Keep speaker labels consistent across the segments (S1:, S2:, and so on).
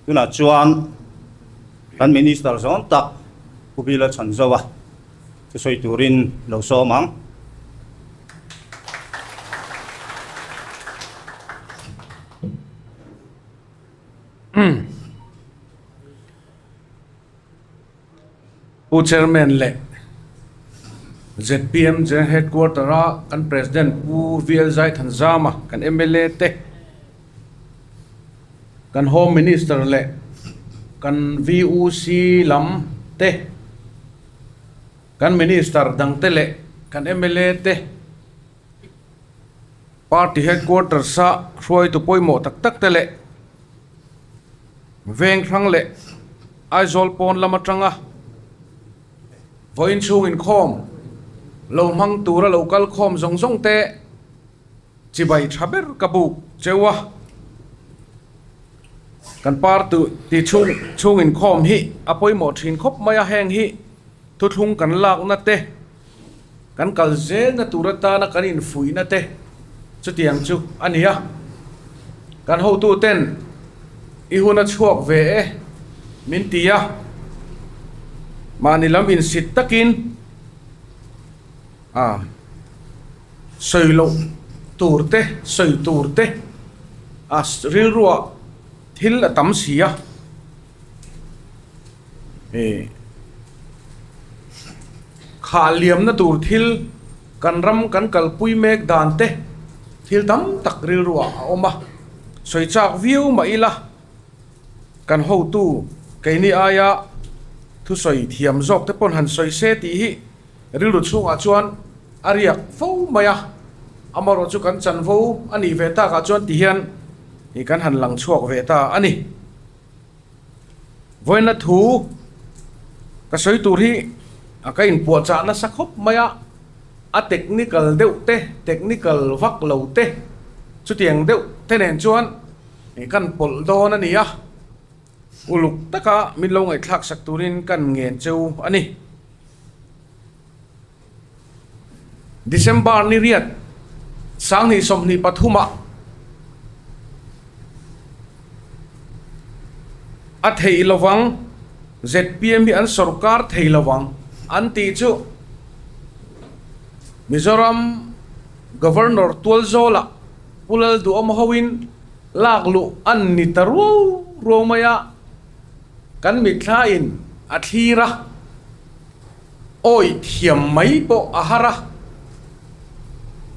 S1: Tunah chuan kan Minister zawng tak Pu Bila Chhanzova thusawi turin lo sawm ang.
S2: Pu Chairman leh zpm General Headquarter a kan President Pu VL Zaithanzama kan mla te, kan Home Minister leh kan VUC lam te, kan Minister dang te leh kan mla te, Party Headquarters a hruaitu pawimawh tak tak te leh Veng hrang leh Aizawl pawn lam atanga vawiin chhung inkhawm lo hmang tura lo kal khawm zawng zawng te chibai tha ber ka buk cheu a. Kan party ti chhung chhung inkhawm hi a pawimawh thin khawp mai a, heng hi thuthlung kan lakna te, kan kal zelna tur atana kan infuihna te chutiang chu a ni a. Kan hotuten i hun a chhuak ve e min ti a, mahni lam insit takin a sawi loh tur te, sawi tur te a rilruah thil a tam si a. Khah liamna tur thil kan ram kan kalpui mek dan te thil tam tak rilruah a awm a, sawi chak viau mah ila kan hotu keini aia thusawi thiam zawk te pawn han sawi se tih hi rilru chhungah chuan a riak fo mai a, amaherawhchu kan chanvo a nih ve takah chuan ti hian kan han lang chhuak ve ta a ni. Vawiina thu ka sawi tur hi a ka inpuahchah nasa khawp mai a, a technical deuh te, technical vak lo te chutiang deuh te nen chuan kan pawlh dawn a ni a, uluk taka min lo ngaihthlak sak turin kan ngen cheu a ni. December ni riat sanghnih 23 ah a theih lovang, zpm hi an sorkar thei lovang an tih chu Mizoram Governor Tualzawla Pu Lalduhawm hoin lak luh an ni ta ruau ruau mai a, kan mitthla in a thlir a. Awi thiam mai pawh a har a,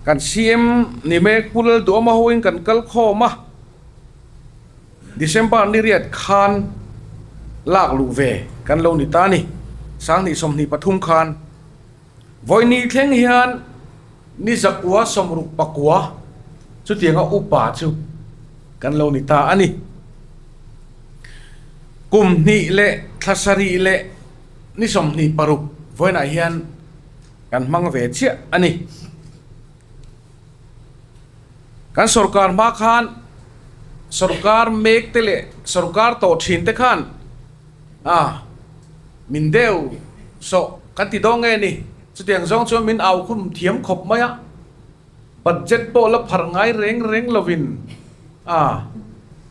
S2: kan CM ni mek Pu Lalduhawma hoin kan kal khawm a, December ni riat khan lak luh ve kan lo ni ta a ni, 2023 khan vawini thleng hian ni zakua sawmruk pakua chutianga upa chu kan lo ni ta a ni. Kum hnih leh thla sarih leh Ni 26 vawiinah hian kan hmang ve chiah a ni. Kan sorkar hma khan sorkar mek te leh sorkar tawh thin te khan a min deuh sawh kan ti dawn nge ni. Chutiang zawng chuan min au khum thiam khawp mai a, budget pawh la phar ngai reng reng lovin a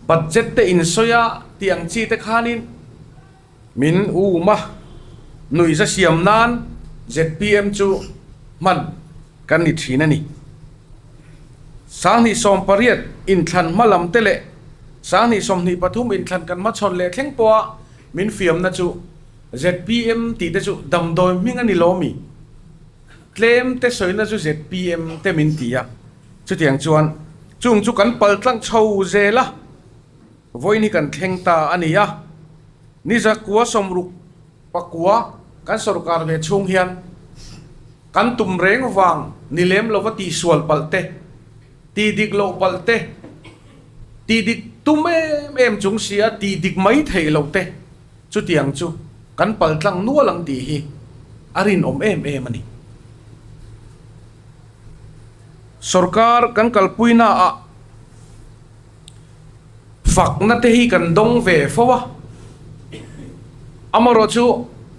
S2: budget te insawi a tih ang chi te khanin Min um a, nuihza siam nan zpm chu hman kan ni thin a ni. 2018 inthlan hma lam te leh 2023 inthlan kan hmachhawn leh thleng pawha min fiamna chu zpm tih te chu damdawi hming a ni lo mi? Tlem te sawina chu zpm te min ti a, chutiang chuan chung chu kan pal tlang chho zel a. Vawiin hi kan thleng ta a ni a, ni zakua sawmruk pakua kan sorkar ve chhung hian kan tum reng vang ni lem lova tihsual palh te, tih dik loh palh te, tih dik tum em em chung si a tih dik mai theih loh te chutiang chu kan pal tlang nual ang tih hi a rinawm em em a ni. Sorkar kan kalpuina ah. Fakna te hi kan dawng ve fo a, amaherawh chu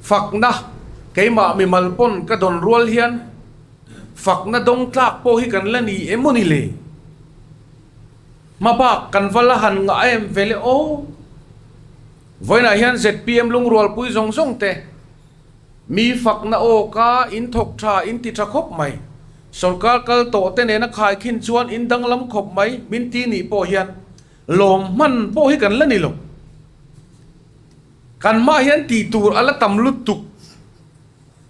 S2: fakna keimah mimal pawn ka dawn rual hian fakna dawng tlak pawh hi kan la ni em aw ni le? Hmabak kan va la han ngah em ve le aw? Vawiinah hian zpm lungrualpui zawng zawng te mi fakna aw ka in thawk tha in ti tha khawp mai. Sorkar kal tawh te nena khaikhin chuan in danglam khawp mai min ti nih pawh hian lawm hman pawh hi kan la ni lo. Kan hmah hian tih tur a la tam lutuk.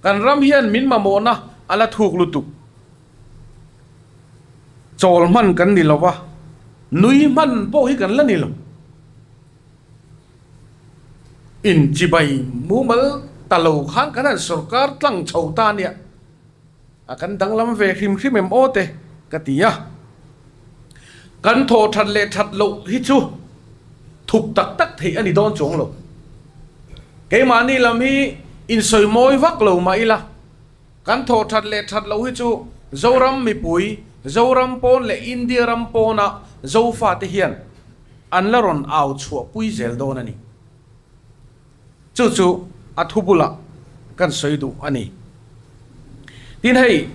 S2: Kan ram hian min mamawhna a la thuk lutuk. Chawl hman kan ni lo va, nui hman pawh hi kan la ni lo. Inchibai mumal ta lo khan kan han sorkar tlang chho ta nia, a kan danglam ve hrim hrim em aw te ka ti a. Kan thaw that leh that loh hi chu thuk tak tak theih a ni dawn chuang lo. Keimahni lam hi insawi mawi vak lo mah ila, Kan thawh that leh that loh hi chu Zoram mipui, Zoram pawn leh India ram pawna Zofate hian an la rawn au chhuah pui zel dawn a ni. Chu chu a thu bulah kan sawi duh a ni. Tin hei,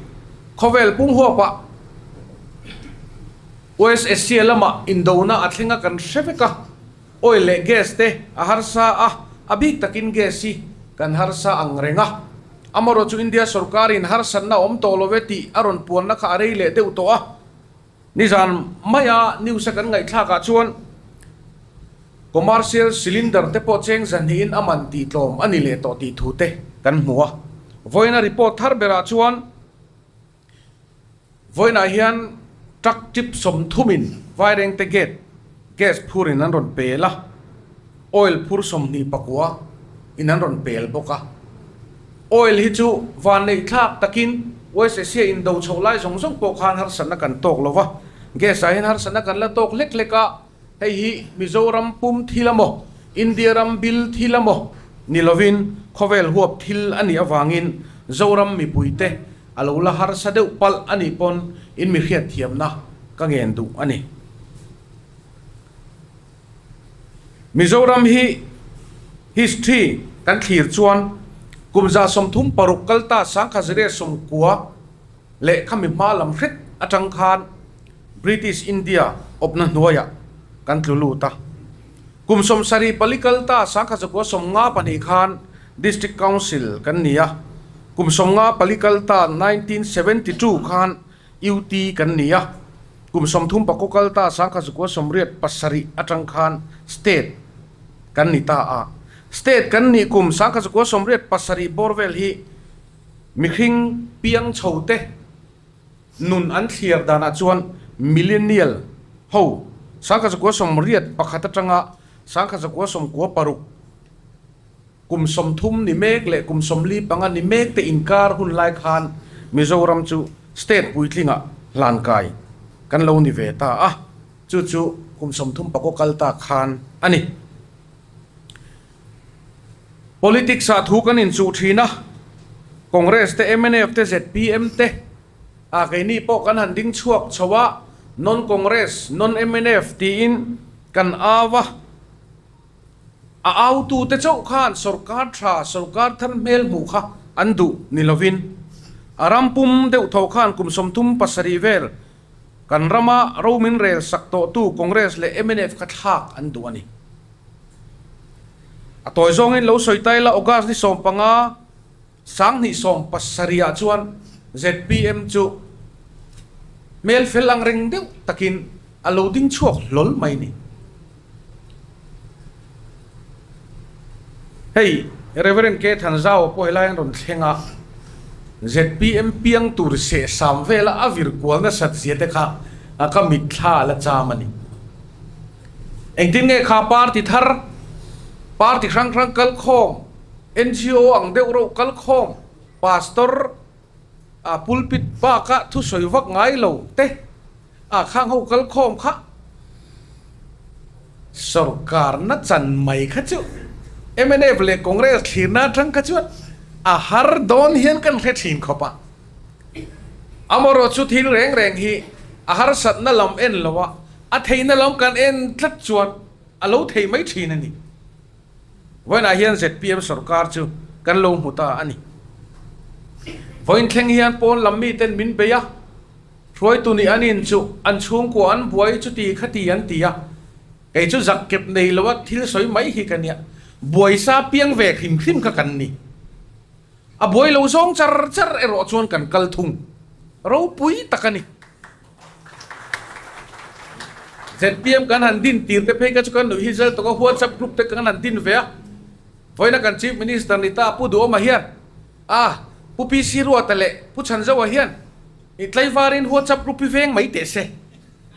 S2: khawvel pum huapah West Asia lamah indona a thleng a kan hre vek a, Oil leh gas te a harsa a, a bik takin gas hi kan harsa ang reng a. Amarawh chu India sorkarin harsatna a awm tawh lo ve tih a rawn puanna kha a rei leh deuh tawh a. Nizan maia news a kan ngaihthlakah chuan commercial cylinder te pawh cheng zahnihin a man tih tlawm a ni leh tawh tih thu te kan hmu a. Vawiina report thar berah chuan Vawiinah hian truck trip sawmthumin Vairengte gate gas phurin an rawn pel a, oil phur 29 in an rawn pel bawk a. Oil hi chu vanneih thlak takin West Asia indo chhoh lai zawng zawng pawh khan harsatna kan tawk lo va, gas ah hian harsatna kan la tawk hlek hlek a, hei hi Mizoram pum thil amaw, India ram bil thil amaw ni lovin khawvel huap thil a nih avangin Zoram mipuite A lo la harsa deuh palh a nih pawn in mi hriatthiamna ka ngen duh a ni. Mizoram hi history kan thlir chuan kum 36 kalta 1990 leh khami hma lam hret atang khan British India awpna hnuaiah kan tlu lut a. Kum 74 kalta 1952 khan District Council kan ni a, kum 54 kal ta 1972 khan UT kan ni a, kum 34 kal ta 1987 atang khan State kan ni ta a. State kan nih kum 1987 bawr vel hi mihring piang chho te nun an thliar danah chuan Millennial ho 1981 atanga 1996 Kum 30 ni mek leh kum 45 ni mek te inkar hun lai khan Mizoram chu state puitlingah hlankai kan lo ni ve ta a, chu chu kum 34 kal ta khan a ni. Politics ah thu kan inchuh thin a, Congress te, mnf te, zpm te ah keini pawh kan han ding chhuak chho a, non-Congress, non-mnf tiin kan au a. A autute chauh khan sorkar tha, sorkar thar hmel hmuh kha an duh ni lovin, a ram pum deuh tho khan kum 37 vel kan rama ro min rel sak tawhtu Congress leh mnf kha thlak an duh a ni. A tawi zawngin lo sawi tai la August ni 15, 2017 ah chuan zpm chu hmel fel ang reng deuh takin a lo ding chhuak hlawl mai ni. Hei Reverend K Thanzau pawh helai an rawn thleng a, zpm piang tur sehsam vela a vir kual nasat zia te kha ka mitthla a la cham a ni. Engtin nge kha party thar, party hrang hrang kalkhawm, NGO ang deuh reuh kalkhawm, pastor a pulpit baka thusawi vak ngai lo te a khang ho kalkhawm kha sorkarna chan mai kha chu mnf leh Congress thlirna atang kha chuan a har dawn hian kan hre thin khawp a. Amaherawhchu chu thil reng reng hi a harsatna lam en lo a, a theihna lam kan en tlat chuan a lo thei mai thin a ni. Vawiinah hian zpm sorkar chu kan lo hmu ta a ni. Vawiin thleng hian pawn lam miten min bei a, hruaitu nih an in chu an chhungkua an buai chuti khati an ti a, kei chu zak kep nei loa thil sawi mai hi ka nia. Buaisa piang ve hrim hrim kha kan ni. A buai lo zawng char char erawh chuan kan kal thung ropui tak a ni. ZPM kan han din tir te phei kha chu kan nuih hi zel tawk a, WhatsApp group te kan han din ve a, vawiina kan Chief Minister ni ta Pu Duhawma hian a Pu PC Ruata leh Pu Chhanzoa hian i tlaivarin WhatsApp group hi veng mai teh se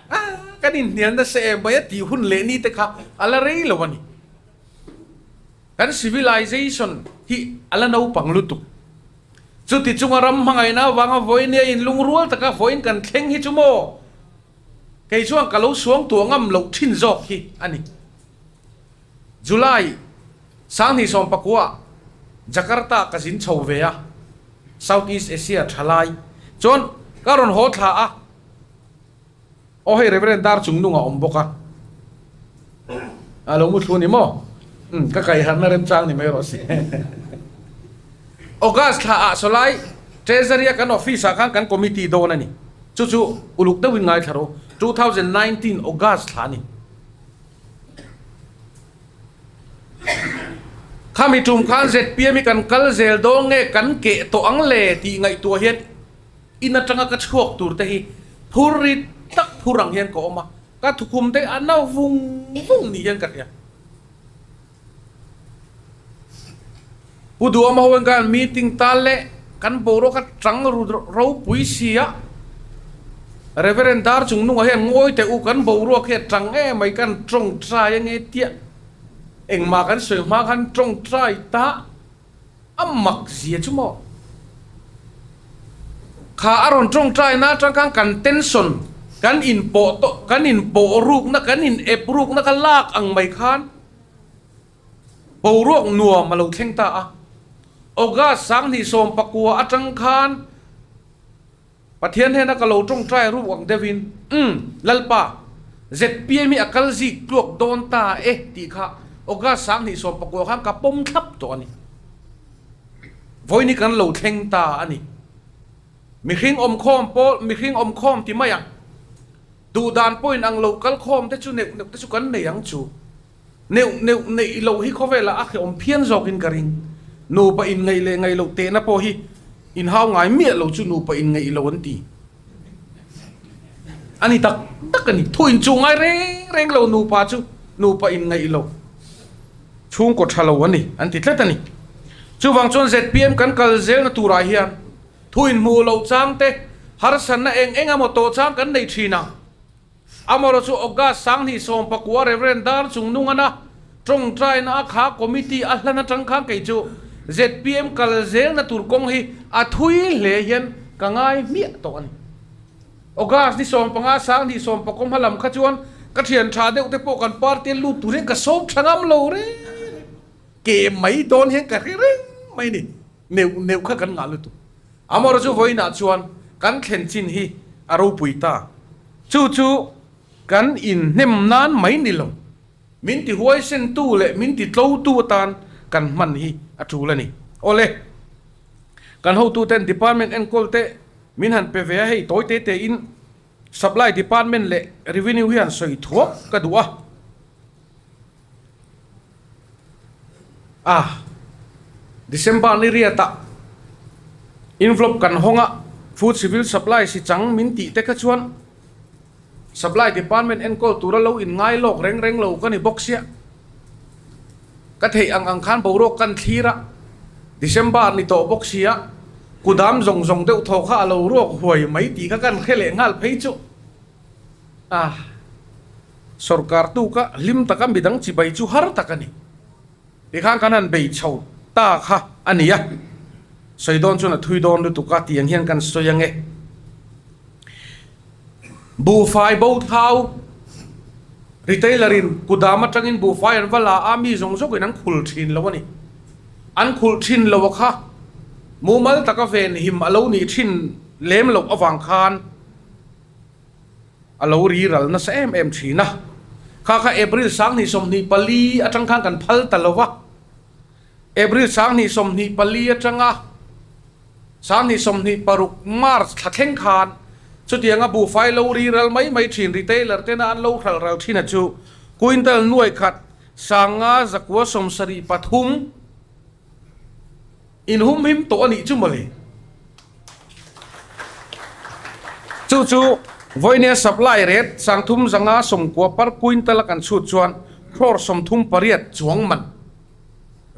S2: a, kan inhnial nasa em mai a tih hun leh ni te kha a la rei lo a ni. Kan civilization hi a la naupang lutuk. Chuti chunga ram hmangaihna avanga vawinia inlungrual taka vawiin kan thleng hi chu maw kei chuan ka lo suang tuah ngam loh thin zawk hi a ni. July 2019 Jakarta ka zin chho ve a, South East Asia thalai chuan ka rawn haw thla a. Aw hei Reverend dar chung nung a awm bawk a, a lo mu thlu ni maw? Umm ka kai harna remchang ni mai rawh se. August thla ah sawlai Treasury a kan office ah khan kan committee dawn a ni. Chu chu uluk deuhin ngaithla rawh u. 2019 August thla a ni. Khami tum khan zpm hi kan kal zel dawn nge kan keh tawh ang le tih ngaihtuah hian In atanga ka chhuak tur te hi phur rit tak phur ang hian ka awm a, ka thukhum te a na vung vung ni hian ka hria. Pu Duhawma ho hian khan meeting tal leh kan boruak a tang ru ropui si a, Reverend Dar Chungnunga hian ngawi teh u kan boruak hi a tang em mai kan tawngtai ange tiah engmah kan sawi hma khan tawngtai ta. A mak zia chu maw? Kha a rawn tawngtaina atang khan kan tension, kan inpawh tawh, kan inpawh rukna, kan in ep rukna kha lak ang mai khan boruak nuam a lo thleng ta a. August 2019 atang khan Pathian hnena ka lo tawngtai ruk ang deuhin, Umm, Lalpa, zpm hi a kal zik tluak dawn ta e tih kha August 2019 khan ka pawm thlap tawh a ni. Vawiin hi kan lo thleng ta a ni. Mihring awmkhawm pawl, mihring awmkhawm ti mai ang. Duhdan pawhin ang lo kal khawm te chu neuh neuh te chu kan nei ang chu. Neuh neuh neih loh hi khawvelah a hrehawm phian zawkin ka ring. Nupa inngaih leh ngaih loh tehna pawh hi inhau ngai miah lo chu nupa inngaih lo an ti. A ni tak tak a ni. Thu inchuh ngai reng reng lo nupa chu nupa inngaih lo chhungkaw tha lo a ni an ti tlat a ni. Chuvang chuan zpm kan kal zelna turah hian thu inhmuh loh chang te, harsatna eng eng emaw tawh chang kan nei thin ang. Amarawh chu August 2019 Reverend Dar Chungnungana tawngtaina a kha committee a hlan atang khan kei chu zpm kal zelna tur kawng hi a thui hle hian ka ngai hmiah tawh a ni. August ni 15 2019 hma lam kha chuan ka thian tha deuh te pawh kan party a lut tur hian ka sawm tha ngam lo reng reng. Ke mai dawn hian ka hre reng mai a ni. Neuh neuh kha kan ngah lutuk. Amarawh chu vawiinah chuan kan thlen chin hi a ropui ta. Chu chu kan inhnem nan mai ni lo. Min ti huaisentu leh min ti tlotu atan kan hman hi a tul a ni. Awle, kan hotuten department enkawl te min han pe ve a, hei tawi te tein supply department leh revenue hi han sawi thuak ka duh a. A, December ni riatah envelope kan hawng a, Food Civil Supply si chang min tih te kha chuan Supply Department enkawl tura lo inngai lawk reng reng lo ka ni bawk sia. Ka theih ang ang khan boruak kan thlir a, December ni tawh bawk sia, kudam zawng zawng deuh thaw kha a lo ruak huai mai tih kha kan hre leh nghal phei chu. A, Sorkar tuka hlim taka midang chibai chu har tak a ni. Tikhan kan han bei chho ta kha a ni a, sawi dawn chuan a thui dawn lutuk a tiang hian kan sawi ange. Buhfai bo thau retailer in kudam atangin buhfai an va la a, mi zawng zawkin an khul thin lo a ni. An khulh thin lo a kha mumal taka venhim a lo nih thin lem loh avang khan, A lo ri ral nasa em em thin a. Kha kha April 2024 atang khan kan phal ta lo va. April 2024 atanga 2026 March thla thleng khan chutianga buhfai lo ri ral mai mai thin retailer tena an lo hral ral thin a chu quintal nuai khat Sanga zakua 73 in hum him tawh a nih chu mawle. Chu chu vawinia supply rate 390 per quintal a kan chhut chuan crore 38 chuang man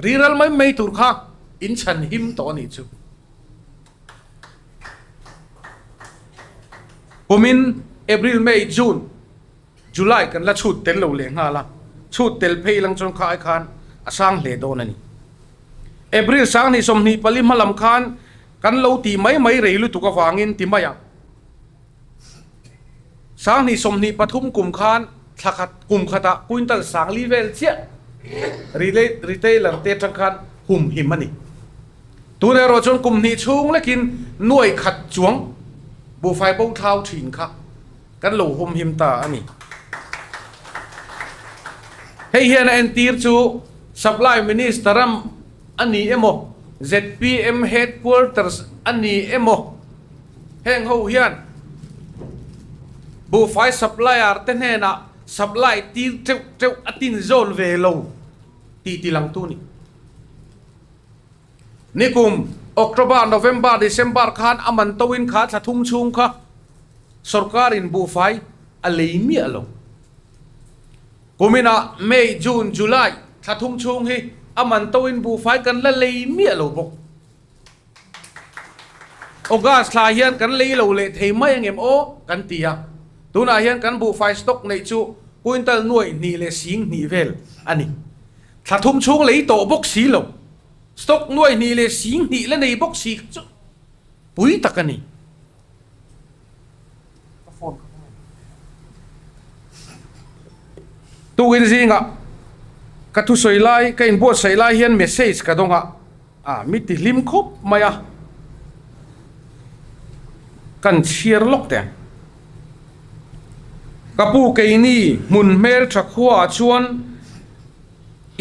S2: riral mai mai tur kha in chhan him tawh a nih chu. Kumin April, May, June, July kan la chhut tel lo leh nghal a, chhut tel phei lang chuan kha ai khan a sang hle dawn a ni. April 2024 hma lam khan kan lo tih mai mai rei lutuk avangin ti mai ang. 2023 kum khan thla khat kum khatah quintal 4000 vel chiah retailer te atang khan hum him a ni. Tun erawh chuan kum hnih chhung lekin nuai khat chuang buhfai bo thlau thin kha kan lo hum him ta a ni. Hei hian a entir chu Supply Minister a a ni emaw, zpm Headquarters a ni emaw, heng ho hian buhfai supplier te hnenah supply tir teuh teuh a tin zawn ve lo tih tilangtu a ni. Nikum October, November, December khan a man toin kha thla thum chhung kha sorkarin buhfai a lei miah lo. Kuminah May, June, July thla thum chhung hi a man toin buhfai kan la lei miah lo bawk. August thla hian kan lei lo leh thei mai angem aw kan ti a, tunah hian kan buhfai stock neih chu quintal 2,200 vel a ni. Thla thum chhung lei tawh bawk si lo, stock 2,200 la nei bawk si kha chu pui tak a ni. Tukin zingah ka thusawi lai, ka inbuatsaih lai hian message ka dawng a, a mi ti hlim khawp mai a, kan chhiar lawk teh ang. Ka pu keini hmun hmel tha khuaah chuan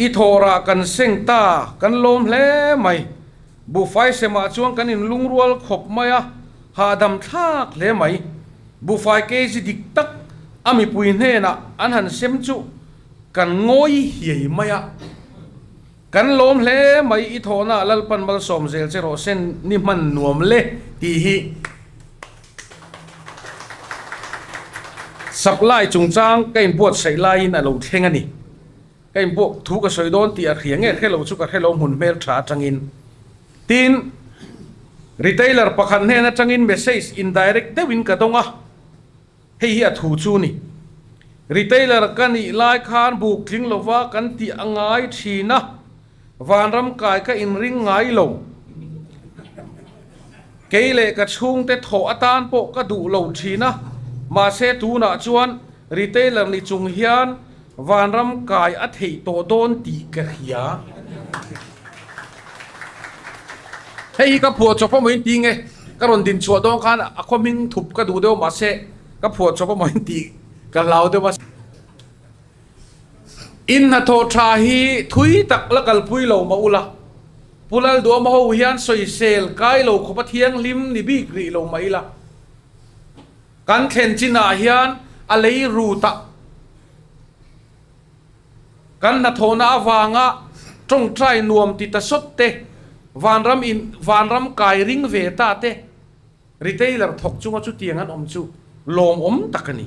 S2: i thawhrah kan seng ta, kan lawm hle mai. Buhfai semah chuan kan inlungrual khawp mai a, hahdam thlak hle mai. Buhfai kg dik tak a mipui hnenah an han sem chu kan ngawi hiai mai a. Kan lawm hle mai i thawhna Lalpan malsawm zel che rawh sen ni hman nuam le tih hi supply chungchang ka inbuatsaih laiin a lo thleng a ni. Ka inbuak thu ka sawi dawn tih a hria nge hre lo chu ka hre lo hmun hmel tha atangin. Tin, retailer pakhat hnen atangin message indirect deuhin ka dawng a, hei hi a thu chu ni. Retailer ka nih lai khan buk tling lova kan tih a ngai thin a, vanram kai ka inring ngai lo. Kei leh ka chhungte thawh atan pawh ka duh lo thin a, mahse tunah chuan retailer ni chung hian vanram kai a theih tawh dawn tih ka hria. Hei hi ka phuah chawp amaw in ti nge? Ka rawn din chhuah dawn khan a khaw hming thup ka duh deuh mahse ka phuah chawp amaw in tih ka hlau deuh a. In hnathawh tha hi thui tak la kalpui lo mah ula, Pu Lalduama ho hian sawisel kai lo khawpa thianghlim ni bik rih lo mah ila, kan thlen chinah hian a lei rut a, kan hnathawhna avanga tawngtai nuam ti ta sawt te, vanram in vanram kai ring ve ta te, Retailer thawk chunga chutiang an awm chu lawmawm tak a ni.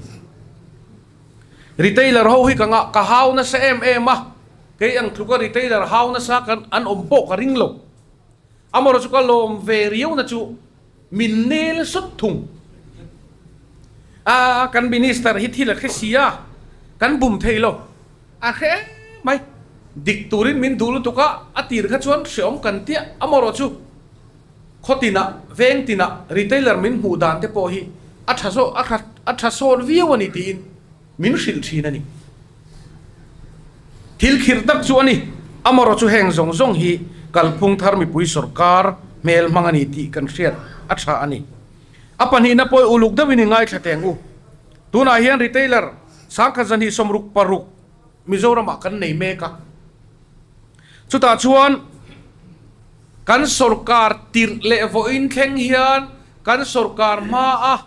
S2: Retailer ho hi ka ngah ka hau nasa em em a, kei ang tluka retailer hau nasa kan an awm pawh ka ring lo. Amaherawh chu ka lawm ve riau na chu min nel sawt thung. A kan minister hi thil a hre si a, kan bum thei lo. A hre em mai. Dik turin min duh lutuk a, a tir kha chuan hreawm kan tia amaherawh chu. Khaw tinah, veng tinah retailer min hmuh dan te pawh hi a tha zawk, a tha a tha sawn viau a ni tiin min hrilh thin a ni. Thil khirh tak chu a ni. Amaherawh chu heng zawng zawng hi kalphung thar mipui sawrkar hmel hmang a ni tih kan hriat a tha a ni. A pahnihna pawh uluk deuhin i ngaithla teng u. Tunah hian retailer 1266 Mizoramah kan nei mek a. Chutah chuan kan sawrkar tirh leh vawiin thleng hian kan sawrkar hmaa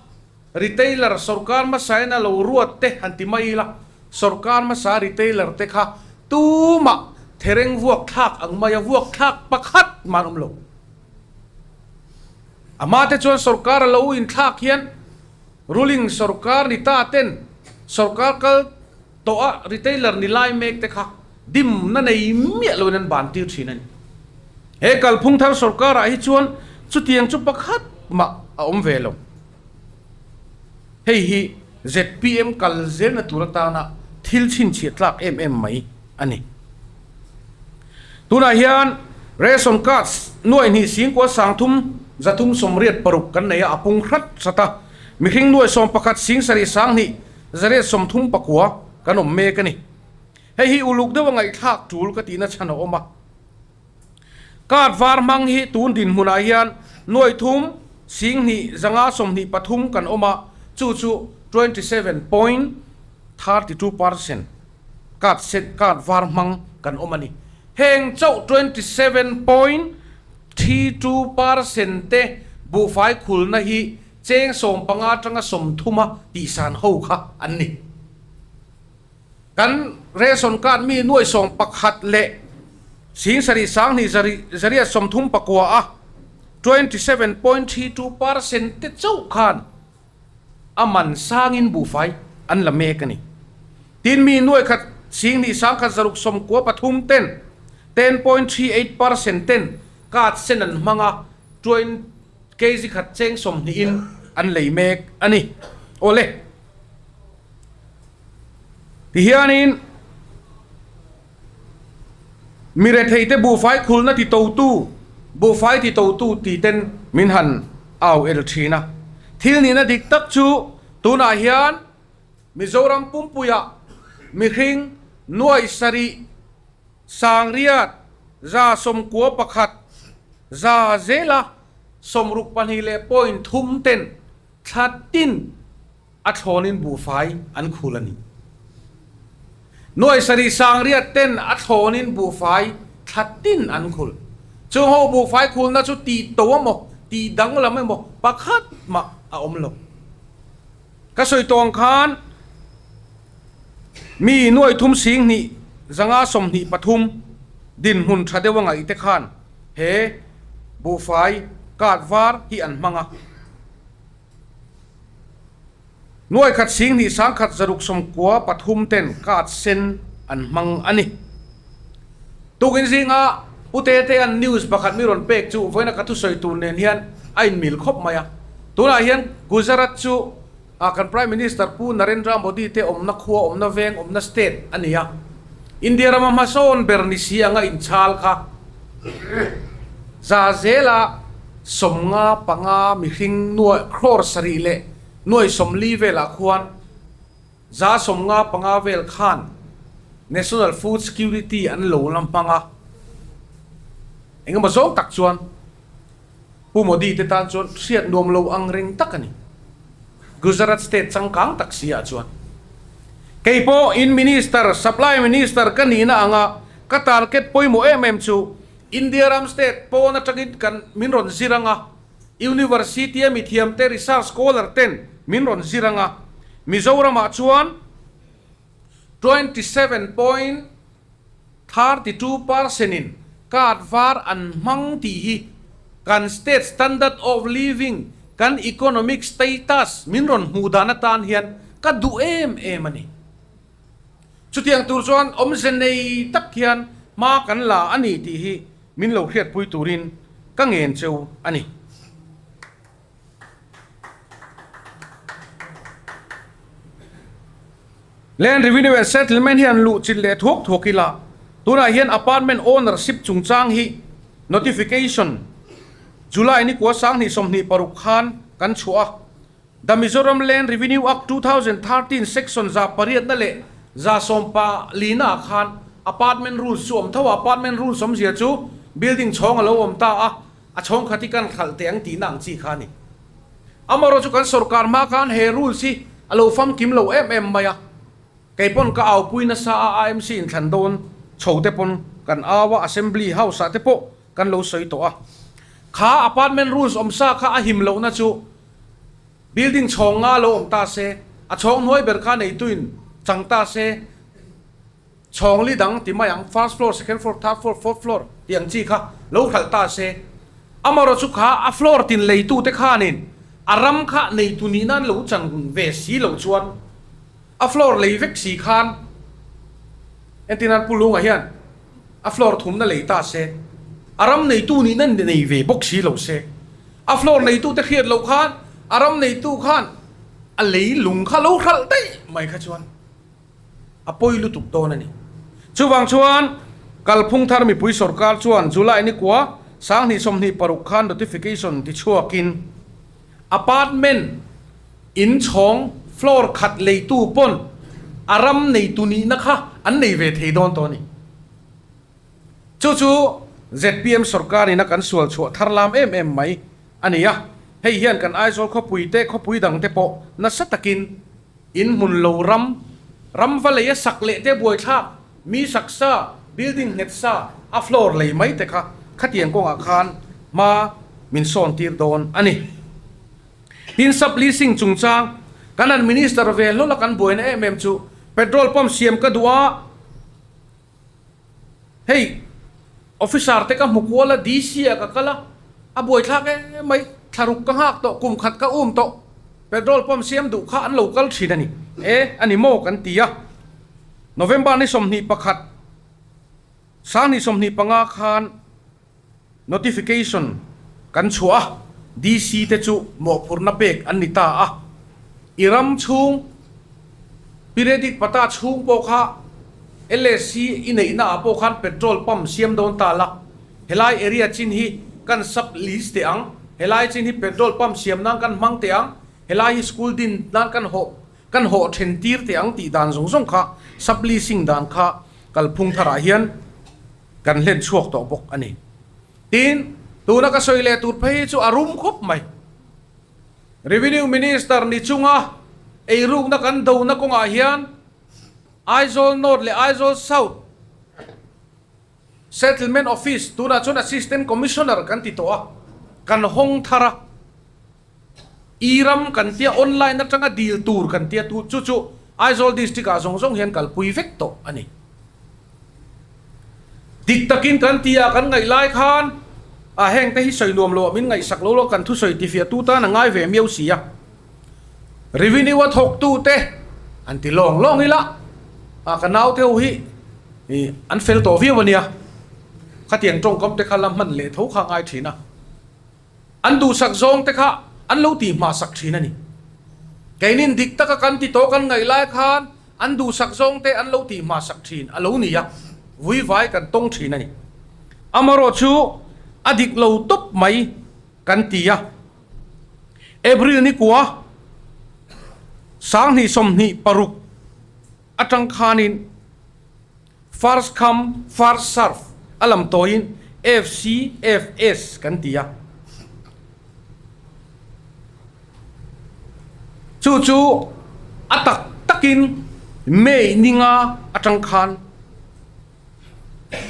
S2: retailer sawrkar hmasain a lo ruat te han ti mai ila, sawrkar hmasa retailer te kha Tumah thereng vuak thlak ang maia vuak thlak pakhat mah an awm lo. A hmate chuan sorkar a lo inthlak hian ruling sorkar ni ta ten sorkar kal tawh a retailer ni lai mek te kha dimna nei miah loin an ban tir thin a ni. He kalphung thar sorkar ah hi chuan chutiang chu pakhat mah a awm ve lo. Hei hi zpm kal zelna tur atana thil chhinchhiah tlak em em mai a ni. Tunah hian ration cards nuai hnih singkua sangthum zathum sawmriat paruk kan nei a, a pung hrat hrat a. Mihring nuai sawm pakhat sing sarih sanghnih zariat sawmthum pakua kan awm mek a ni. Hei hi uluk deuha ngaihthlak tul ka tihna chhan a awm a. Card var hmang hi tun dinhmunah hian nuai thum singhnih zanga 23 kan awm a, chu chu 27.32% card sen card var hmang kan awm a ni. Heng chauh 27.32% te buhfai khulna hi cheng 15 atanga 30 a tihsan ho kha an ni. Kan ration card mi nuai 11 leh 7 sanghnih zariat 39 a 27.32% te chauh khan a man sangin buhfai an la mek a ni. Tin mi nuai khat 2 sangkhat zaruk 93 ten 10.38% ten card sen an hmang a, kg khat cheng 20 in an lei mek a ni. Awle. Tihianin mi retheite buhfai khulna ti totu, buhfai ti totu tih ten min han au el thin a. Thil nihna dik tak chu tunah hian Mizoram pumpuiah mihring nuai sarih sangriat 91 za zela 62 leh point thum ten thla tin a thlawnin buhfai an khul a ni. Nuai sarih sangriat ten a thlawnin buhfai thla tin an khul. Chung ho buhfai khulna chu tih to emaw, tih danglam emaw pakhat mah a awm lo. Ka sawi tawng khan mi nuai thum 2 0 523 dinhmun tha deuh a ngaih te khan he buhfai card var hi an hmang a. Nuai khat 2 1 6 93 ten card sen an hmang a ni. Tukin zinga Pu Tetea'n news pakhat mi rawn pek chu vawiina ka thusawi tur nen hian a inmil khawp mai a. Tunah hian Gujarat chu kan Prime Minister Pu Narendra Modi te awmna khua, awmna veng, awmna state a ni a. India rama hmasawn ber ni si anga inchhal kha za zela 55 mihring nuai crore sarih leh nuai 40 velah khuan 55 vel khan National Food Security an lo la hmang a, engemaw zawng tak chuan Pu Modi te tan chuan hriat nuam lo ang reng tak a ni. Gujarat state changkang tak si ah chuan kei pawh in Minister, Supply Minister ka nihna anga ka target pawimawh em em chu India ram state pawn atangin kan min rawn zir anga, University a mithiam te research scholar ten min rawn zir anga, Mizoramah chuan 27.32% in card var an hmang tih hi kan state standard of living, kan economic status min rawn hmuh dan atan hian ka duh em em a ni. Chutiang tur chuan awmze nei tak hian hma kan la a ni tih hi min lo hriatpui turin ka ngen cheu a ni. Land Revenue and Settlement hian luh chilh leh thuak thuak ila, tunah hian apartment ownership chungchang hi notification July ni kua 2026 khan kan chhuah a. The Mizoram Land Revenue Act 2013 Section 800 na leh 14 na ah khan Apartment Rules chu awm tho a, Apartment Rules awmzia chu building chhawng a lo awm ta a, a chhawng khat hi kan khalh teh ang tihna ang chi kha a ni. Amaherawhchu chu kan sorkar hma khan he rules hi a lo famkim lo em em mai a, kei pawn ka aupui nasa a, AMC inthlan dawn chho te pawn kan au a, Assembly House ah te pawh kan lo sawi tawh a. Kha Apartment Rules awmsa kha a him lohna chu Building chhawng nga lo awm ta se, a chhawng hnuai ber kha neituin chang ta se. Chhawngli dang ti mai ang, first floor, second floor, third floor, fourth floor tih ang chi kha lo hralh ta se. Amaherawh chu kha a floor tin leitute khanin a ram kha neitu nih nan lo chan ve si lo chuan a floor lei vek si khan entir nan Pu Lunga hian a floor thumna lei ta se, a ram neitu nih nan nei ve bawk si lo se, a floor neitute hriat loh khan a ram neitu khan a lei lung kha lo hralh daih mai kha chuan a pawi lutuk dawn a ni. Chuvang chuan kalphung thar mipui sorkar chuan July ni kua 2026 khan notification ti chhuakin apartment in chhawng floor khat leitu pawn a ram neitu nihna kha an nei ve thei dawn tawh a ni. Chu chu zpm sorkar ina kan sual chhuah thar lam em em mai a ni a, hei hian kan Aizawl khawpui te khawpui dangte pawh nasa takin In hmun lo ram, ram va lei a sak leh te buaithlak, mi sak sa, building nghet sa, a floor lei mai te kha khatiang kawngah khan hma min sawn tir dawn a ni. Tin sub leasing chungchang kan han minister ve hlawl a kan buaina em em chu petrol pump siam ka duh a, Hei officer te ka hmu kual a, DC ah ka kal a, a buaithlak em mai, thlaruk ka nghak tawh, kum khat ka um tawh, petrol pump siam duh kha an lo kal thin a ni e, a ni maw kan ti a. November ni 21, 2025 khan notification kan chhuah a, DC te chu mawhphurhna pek an ni ta a, i ram chhung periodic pata chhung pawh kha LSC i neihna ah pawh khan petrol pump siam dawn ta la, helai area chin hi kan sub lease teh ang, helai chin hi petrol pump siam nan kan hmang teh ang, helai hi school din nan kan hawh kan hawh then tir teh ang tih dan zawng zawng kha sub leasing dan kha kalphung tharah hian Kan hlen chhuak tawh bawk a ni. Tin, tuna ka sawi leh tur phei hi chu a rum khawp mai. Revenue Minister ni chunga eirukna kan dona kawngah hian Aizawl North leh Aizawl South Settlement Office, tunah chuan Assistant Commissioner kan ti tawh a, kan hawng thar a. E-ram kan tia online atanga dil tur kan tia tu chu chu Aizawl District ah zawng zawng hian kalpui vek tawh a ni. Dik takin kan ti a kan ngaih lai khan a heng te hi sawi nuam lo ah min ngaihsak lo lo kan thusawi tifiah tu tan a ngai ve miau si a. Revenue a thawk tu te an ti lawng lawng ila a ka nau te ho hi an fel tawh viau a nia. Khatiang tawngkam te kha la hman leh tho kha a ngai thin a. An duhsak zawng te kha an lo tih hmasak thin a ni. Keinin dik taka kan ti tawh kan ngaih lai khan an duhsak zawng te an lo tih hmasak thin a lo ni a, vuivai kan tawng thin a ni. Amaherawh chu a dik lo tawp mai kan ti a. April ni kua 2026 atang khanin First come, first serve a lam tawiin FCFS kan ti a. Chu chu a tak takin May ni nga atang khan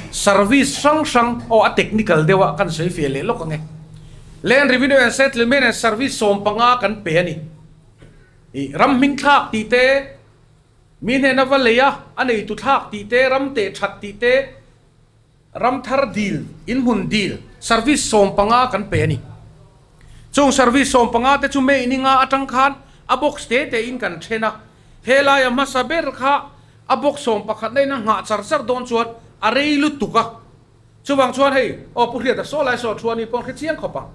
S2: service hrang hrang aw a technical deuh a kan sawi fiah leh lawk ang e. Land Revenue and Settlement and Service 15 kan pe a ni. Ih ram hming thlak tih te. Mi hnena va lei a, a neitu thlak tih te, ram teh that tih te, ram thar dil, inhmun dil, service 15 kan pe a ni. Chung service 15 te chu May ni nga atang khan a box te te in kan then a, he laia hmasa ber kha a box 11 na in a nghah char char dawn chuan a rei lutuk a. Chuvang chuan hei, aw Pu Hriata saw lai saw thu a ni pawh hre chiang khawp ang.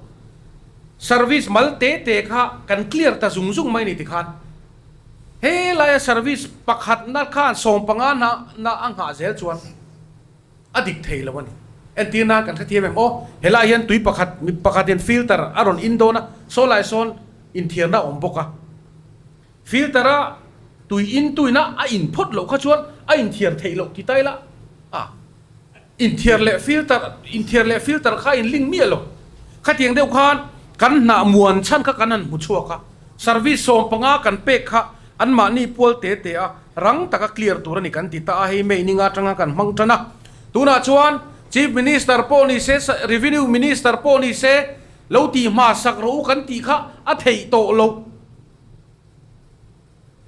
S2: Service mal te te kha kan clear ta zung zung mai ni tikhan he laia service pakhatna khan 15 na na a nghah zel chuan a dik thei lo a ni. Entir nan kan hrethiam em aw, helai hian tui pakhat mi pakhatin filter a rawn in dawn a, saw lai sawn inthiarna a awm bawk a. Filter a tui in tuina a in phawt loh kha chuan a inthiar theih loh ti ta ila a. Inthiar leh filter inthiar leh filter kha in link miah lo. Khatiang deuh khan kan hnah muan chhan kha kan han hmu chhuak a, service 15 kan pek kha anmahni pual te te a rang taka clear tur a ni kan ti ta a, hei May ni nga atanga kan hmang tan a. Tunah chuan Chief Minister pawh ni se, Revenue Minister pawh ni se lo tih hmasak rawh u kan tih kha a theih tawh loh.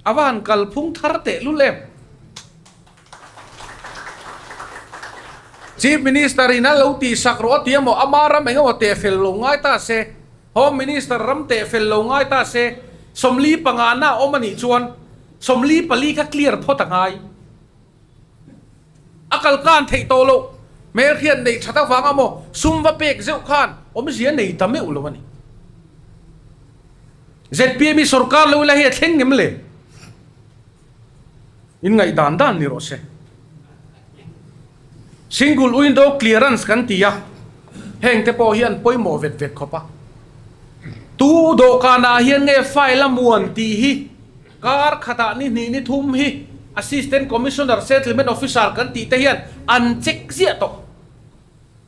S2: A va han kalphung thar teh lul em? Chief Minister in a lo tihsak rawh a ti emaw, ama ram eng emaw teh fel lo ngai ta se, Home Minister ram teh fel lo ngai ta se, 45 na a awm a nih chuan 44 kha clear phawt a ngai. A kal kan theih tawh loh, hmelhriat neih that avang emaw sum va pek zeuh khan awmzia nei ta meuh lo a ni. Zpm hi sorkar lo ila hi a thleng ngem le? In ngaih dan dan ni rawh se. Single window clearance kan ti a, heng te pawh hi an pawimawh vet vet khawp a. Tu dawhkanah hian nge file a muan tih hi kar khatah ni hnih ni thum hi Assistant Commissioner Settlement Officer kan tih te hian an check ziah tawh.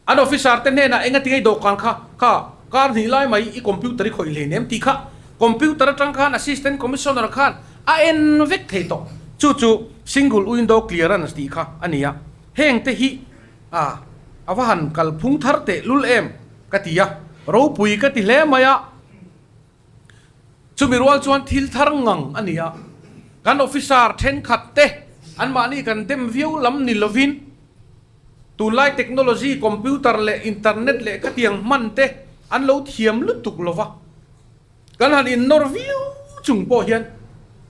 S2: An officer te hnenah enga tinge i dawhkan kha kha kar hnih lai mai i computer i khawih hleinem tih kha computer atang khan Assistant Commissioner khan a en vek thei tawh. Chu chu Single Window Clearance tih kha a ni a. Heng te hi a a va han kalphung thar teh lul em ka ti a, ropui ka ti hle mai a. Chumi rual chuan thil thar ngang a ni a, kan officer thenkhat te anmahni kan dem viau lam ni lovin tunlai technology computer leh internet leh khatiang hman te an lo thiam lutuk lova, kan han innawr viau chung pawh hian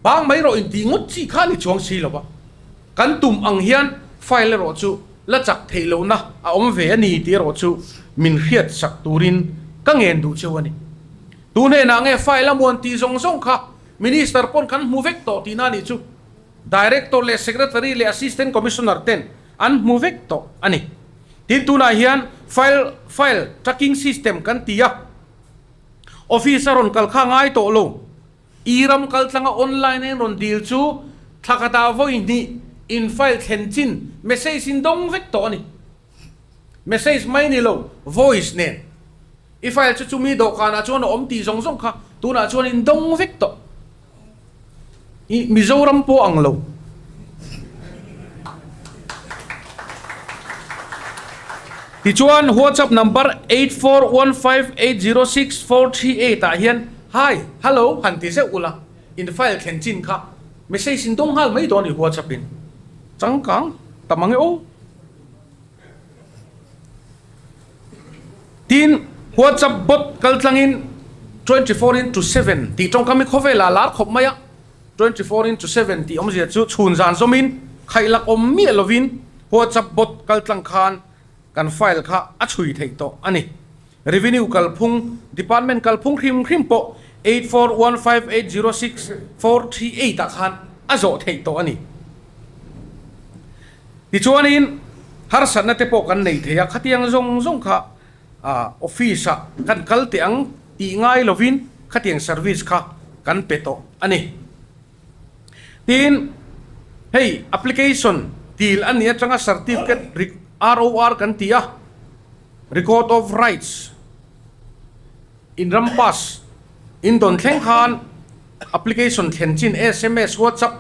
S2: bang mai rawh intih ngawt chi kha a ni chuang si lova, kan tum ang hian file erawh chu la chak theih lohna a awm ve a ni tih erawh chu min hriat sak turin ka ngen duh cheu a ni. Tu hnenah nge file a muan tih zawng zawng kha Minister pawn kan hmu vek tawh tihna a nih chu Director leh Secretary leh Assistant Commissioner ten an hmu vek tawh a ni. Tin tunah hian file file tracking system kan ti a, office a rawn kal kha ngai tawh lo. I ram kal tlanga online a in rawn dil chu thla khatah vawi hnih in file thlen chin message in dawng vek tawh a ni. Message mai ni lo, voice nen. I file chu chumi dawhkanah chuan a awm tih zawng zawng kha tunah chuan in dawng vek tawh. I Mizoram pawh ang lo. Tichuan WhatsApp number 8415806438 ah hian Hi, Hello han ti zeuh ula, in file thlen chin kha message in dawng nghal mai dawn i WhatsApp in. Changkang ta mang e aw. Tin, WhatsApp bot kal tlangin 24 into 7 tih tawngkam hi khawvelah a lar khawp mai a, 24 into 7 tih awmzia chu chhun zan zawmin khaihlak awm miah lovin WhatsApp bot kal tlang khan kan file kha a chhui theih tawh a ni. Revenue kalphung, Department kalphung hrim hrim pawh 8415806438 ah khan a zawh theih tawh a ni. Tichuanin harsatna te pawh kan nei thei a, khatiang zawng zawng kha office ah kan kal teh ang tih ngai lovin khatiang service kha kan pe tawh a ni. Tin, hei application dil a nih atanga certificate ROR kan ti a, Record of Rights in ram pass in dawn thleng khan application thlen chin sms, WhatsApp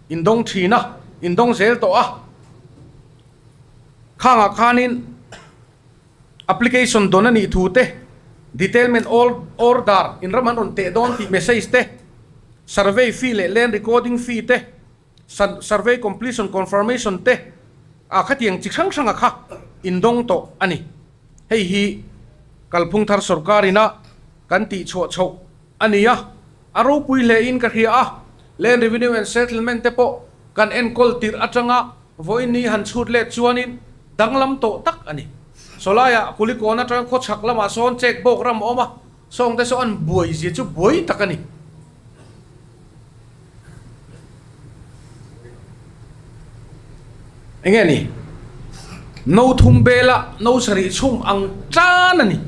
S2: in dawng thin a, in dawng zel tawh a. Khangah khanin application dawn a nih thu te, detailment order in ram an rawn teh dawn tih message te, survey fee leh land recording fee te, Survey completion confirmation te ah khatiang chi hrang hranga kha indawng tawh a ni. Hei hi kalphung thar sorkar ina kan tih chhuah chhoh a ni a, a ropui hle in ka hria a, Land Revenue and Settlement te pawh kan enkawl tirh atanga vawiin ni han chhut let chuanin danglam tawh tak a ni. Sawlaiah Kulikawn atanga khawchhak lamah sawn check bawk ram a awm a, sawngte saw an buai zia chu buai tak a ni. Enge ni? No thum bela no sarih chhum ang tan a ni.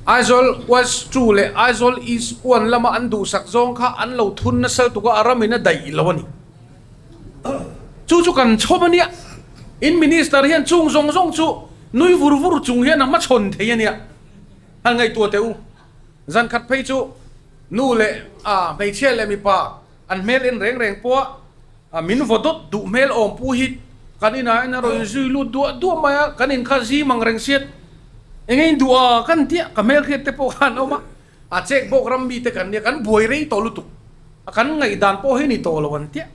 S2: Aizawl West 2 leh Aizawl East 1 lama an duhsak zawng kha an lo thun nasal tuk a, a ramin a daih lo a ni. Chu chu kan chhawm a nia. In Minister hian chung zawng zawng chu nui vur vur chung hian a hmachhawn thei a nia. Han ngaihtuah teh u. Zan khat phei chu nu leh a hmeichhia leh mipa an hmel en reng reng pawh a min vaw dawt duh hmel awm pu hi kan inah hian a rawn zui lut duah duah mai a, kan in kha zi mang reng siat eng in duh a kan tia ka hmel hriat te pawh khan awm a, a chek bawk ram mite kan nia kan buai rei tawh lutuk a kan ngaihdan pawh hi ni tawh lo an tia.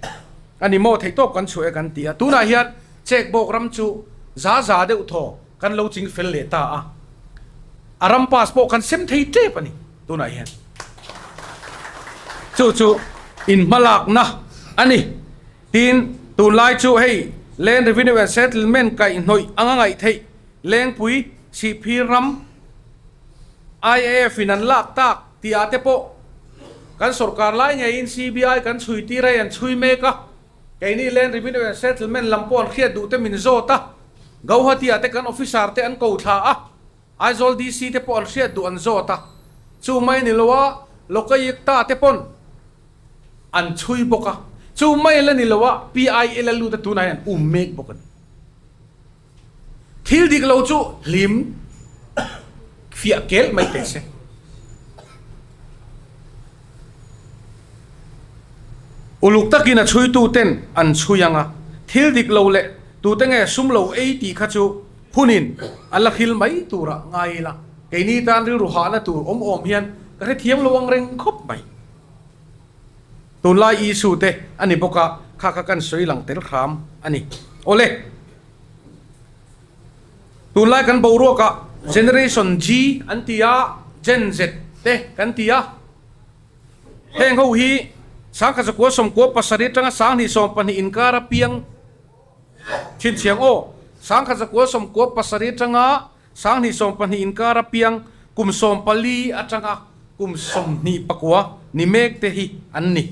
S2: A ni maw, theihtawp kan chhuah e kan ti a. Tunah hian checkbook ram chu za za deuh thaw kan lo ching fel leh ta a. A ram pass pawh kan sem thei tep a ni tunah hian. Chu chu inhmalakna a ni. Tin, tunlai chu hei Land Revenue and Settlement kaihhnawih anga ngaih theih Lengpui Sihphir ram IAF in an lak tak tih ah te pawh kan sorkar lai ngeiin CBI kan chhui tir hei an chhui mek a, keini Land Revenue and Settlement lam pawh an hriat duh te min zawt a, Gauhati ah te kan officer te an ko thla a, Aizawl DC te pawh an hriat duh an zawt a, chu mai ni lo a Lokayukta te pawn an chhui bawk a, chu mai la ni lo a PIL a lut a tunah hian an um mek bawk a ni. Thil dik lo chu hlim fiah kel mai teh se. Uluk takin a chhuitu ten an chhui ang a, thil dik lo leh tute nge sum lo ei tih kha chu hunin a la hril mai turah ngai ila, keini tan rilru hahna tur awm awm hian ka hrethiam lo ang reng khawp mai. Tunlai Isu te a ni bawk a, kha kha kan sawi lang tel hram a ni. Awle! Tunlai kan boruakah Generation G an ti a, Gen Z te kan ti a. Heng ho hi 1997 atanga 2020 inkara piang chhinchhiang aw. 1997 atanga 2020 inkara piang kum 14 atanga kum 29 ni mek te hi an ni.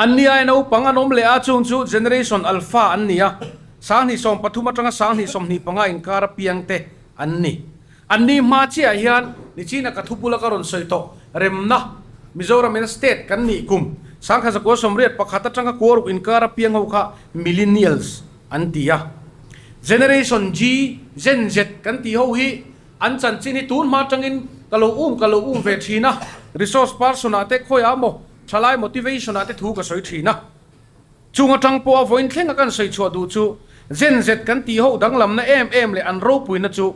S2: An ni ai naupang an awm leh a, chung chu Generation Alpha an ni a, 2013 atanga 2025 inkar apiang te an ni. An ni hma chiah hian nichina ka thupula ka rawn sawi tawh remna Mizoram ina state kan nih kum 1981 atanga kuaruk inkar apiang ho kha Millennials an ti a. Generation G, Gen Z kan tih ho hi An chanchin hi tun hma atangin ka lo um ka lo um ve thin a, resource person ah te khawiah maw thalai motivation ah te thu ka sawi thin a. Chung atang pawh a vawiin thleng a kan sawi chhuah duh chu Gen Z kan tih ho danglamna em em leh an ropuina chu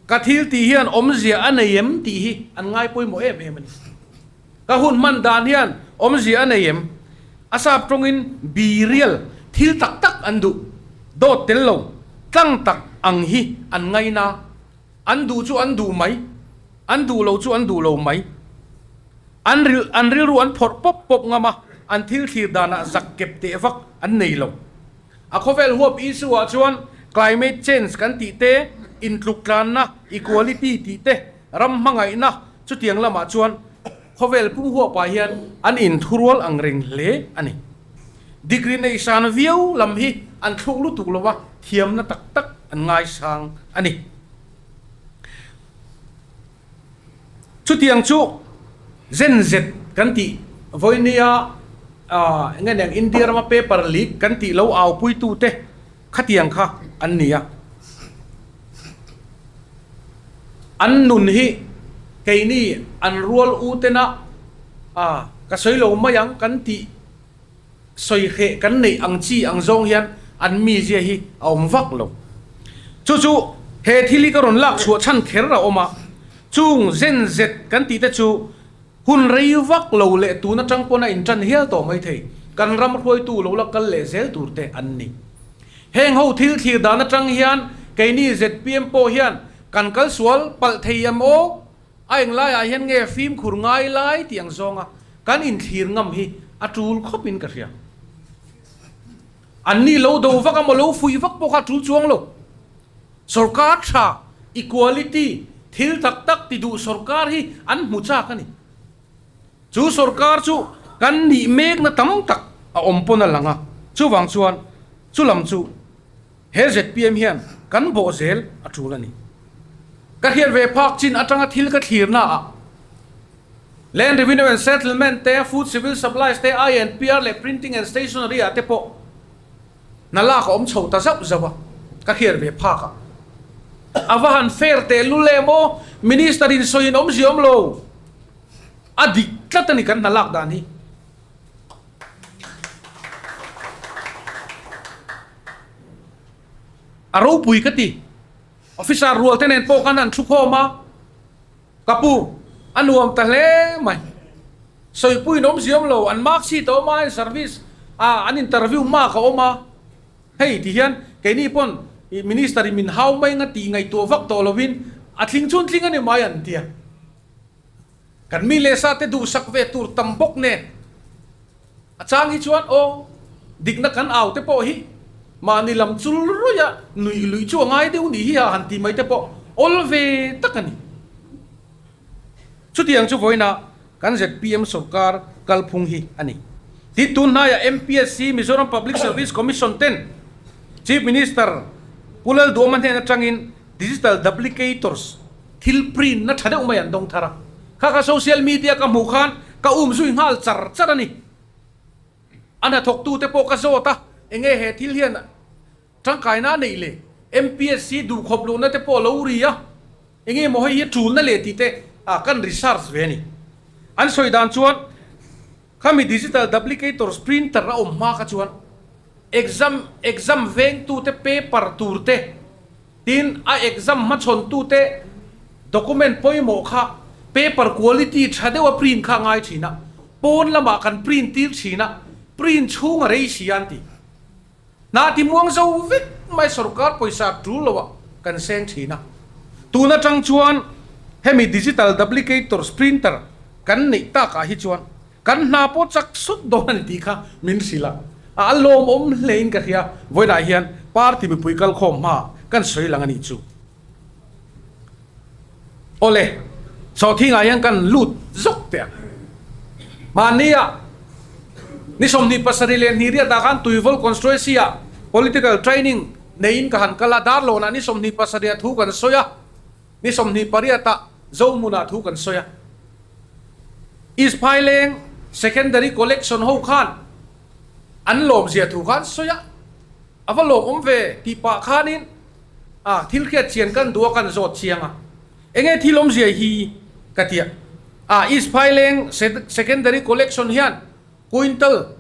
S2: ka thil tih hian awmzia a nei em tih hi an ngai pawimawh em em a ni. Ka hun hman dan hian awmzia a nei em? A sap tawngin be real, thil tak tak an duh, dawt tel lo, tlang tak ang hi an ngaina. An duh chu an duh mai, an duh lo chu an duh lo mai. An ril an rilru an phawrh pawp pawp ngam a, an thil thlir danah zak kep teh vak an nei lo. A khawvel huap issue ah chuan climate change kan tih te, intluk tlanna, equality tih te, ram hmangaihna, Chutiang lamah chuan khawvel pum huapah hian an inthurual ang reng hle a ni. Degree nei san viau lam hi an thluk lutuk lo a, thiamna tak tak an ngaisang a ni. Chutiang chu Gen Z kan tih vawinia eng nge niang India rama paper leak kan tih lo aupuitute Khatiang kha an ni a. An nun hi keini an rual u tena a ka sawi lo mai ang kan tih sawi hreh kan neih ang chi ang zawng hian an mizia hi a awm vak lo. Chu chu he thil hi ka rawn lak chhuah chhan kher a awm a, chung zen zet kan tih te chu Hun rei vak lo leh tun atang pawn a intan hial tawh mai thei, kan ram hruaitu lo la kal leh zel tur te an ni. Heng ho thil thlir dan atang hian keini zpm pawh hian kan kal sual palh thei em aw? A englaiah hian nge fimkhur ngai lai tih ang zawnga kan inthlir ngam hi a tul khawpin ka hria. An ni lo do vak a maw lo fuih vak pawh kha a tul chuang lo. Sorkar tha, equality, thil tak tak ti duh sorkar hi an hmu chak a ni. Chu sorkar chu kan nih mekna tam tak a awm pawn a lang a, chuvang chuan chu lam chu he zpm hian kan bawh zel a tul a ni. Ka hriat ve phak chin atanga thil ka thlirna ah Land Revenue and Settlement te, Food Civil Supplies te, INPR leh Printing and Stationery ah te pawh Hna lak a awm chho ta zauh zauh a, ka hriat ve phak a. A va han fair teh lul em aw, Minister in sawi in awmzia awm lo. A dik tlat a ni kan hna lak dan hi. A ropui ka ti. Officer rual te nen pawh khan an thu khawm a. Ka pu, a nuam ta hle mai. Sawipuiin awmzia awm lo, an mark sheet a awm a, service. A, an interview mark a awm a, hei ti hian keini pawn Minister in min hau mai anga tih ngaihtuah vak tawh lovin a tling chhun tling a ni mai an ti a. Kan mi leh sa te duhsak ve tur tam bawk nen a chang hi chuan aw dikna kan au te pawh hi mahni lam chul ruih a nuih luih chu a ngai deuh nih hi a han ti mai te pawh awl ve tak a ni. Chutiang chu vawiinah kan zpm sorkar kalphung hi a ni. Tin, tun hnaiah MPSC, Mizoram Public Service Commission ten Chief Minister Pu Lalduhawma hnen atangin Digital Duplicators thil print na tha deuh mai an dawng thar a. Kha kha social media ka hmuh khan ka um zui nghal char char a ni. A hnathawktute pawh ka zawt a, enge he thil hian Tangkaina a neih leh MPSC duhkhawp luhna te pawh a lo ri a, enge maw hei hi tulna leh tih te kan research ve a ni. An sawi dan chuan khami digital duplicators printer a awm hma kha chuan exam exam vengtute paper tur te tin a exam hmachhawntute document pawimawh kha paper quality tha deuha print kha a ngai thin a, pawn lamah kan print tir thin a, print chhung a rei si a an ti. Hna ti muang zo vek mai sorkar pawisa tul lo ah kan seng thin a. Tun atang chuan hemi digital duplicators printer kan neih tak ah hi chuan kan hna pawh chak sut dawn a ni tih kha min hrilh a. A lawmawm hle in ka hria. Vawiinah hian party mipui kalkhawm hma kan sawi lang a nih chu. Awle, sawhthingah hian kan lut zawk teh ang. Mahnia ni 27 riatah khan Tuivawl Constituency-ah Political Training neiin ka han kal a, Darlawnah ni 27 ah thu kan sawi a, ni 28 ah Zohmunah thu kan sawi a. East Phaileng Secondary Collection ho khan an lawmzia thu kha an sawi a, a va lawmawm ve tih pah khanin A, thil hriat chian kan duh a kan zawt chiang a, enge thil awmzia hi ka ti a. A, East Phaileng Secondary Collection hian quintal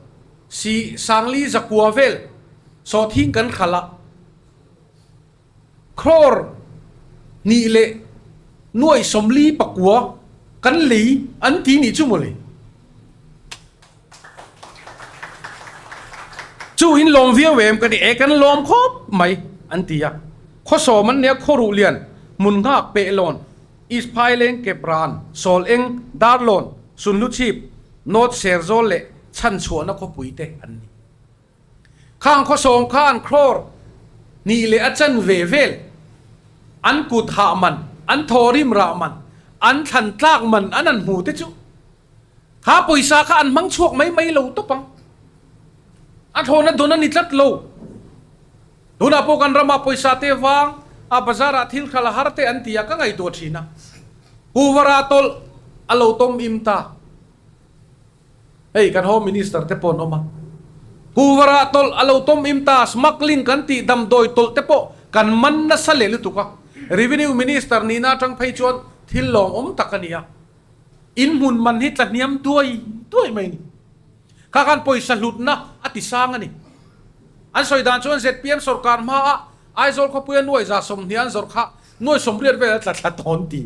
S2: si sangli zakua vel sawhthing kan khalh a, crore hnih leh nuaih sawmli pakua kan lei an ti nih chu mawle. Chu in lawm viau em ka ti e kan lawm khawp mai an ti a. Khawsawm an nia khawruh lian hmun nghak peh lawn East Phaileng kep ran sawl eng dar lawn sunhlu chhip North Serzawl leh chhanchhuahna khawpui te an ni. Khang khawsawm khan crore hnih leh a chan ve vel an kut hah man an thawrim rah man an thlan tlak man an an hmu te chu Kha pawisa kha an hmang chhuak mai mai lo tawp ang. A thlawna dawn a ni tlat lo. Tunah pawh kan ramah pawisa te vang a bazar ah thil khalh a har te an ti a ka ngaihtuah thin a. Hoover-a tawlh a lo tawm im ta. Hei kan Home Minister te pawh an awm a. Hoover-a tawlh a lo tawm im ta, smuggling kan tih damdawi tawlh te pawh kan man nasa leh lutuk a. Revenue Minister nihna atang phei chuan thil lawmawm tak a ni a. In hmun man hi tla hniam duai duai mai a ni. Kha khan pawisa hlutna a ti sang a ni. An sawi dan chuan zpm sorkar hmaah Aizawl khawpuia nuai 120 an zawrh kha nuai 80 vel a tla thla tawn ti.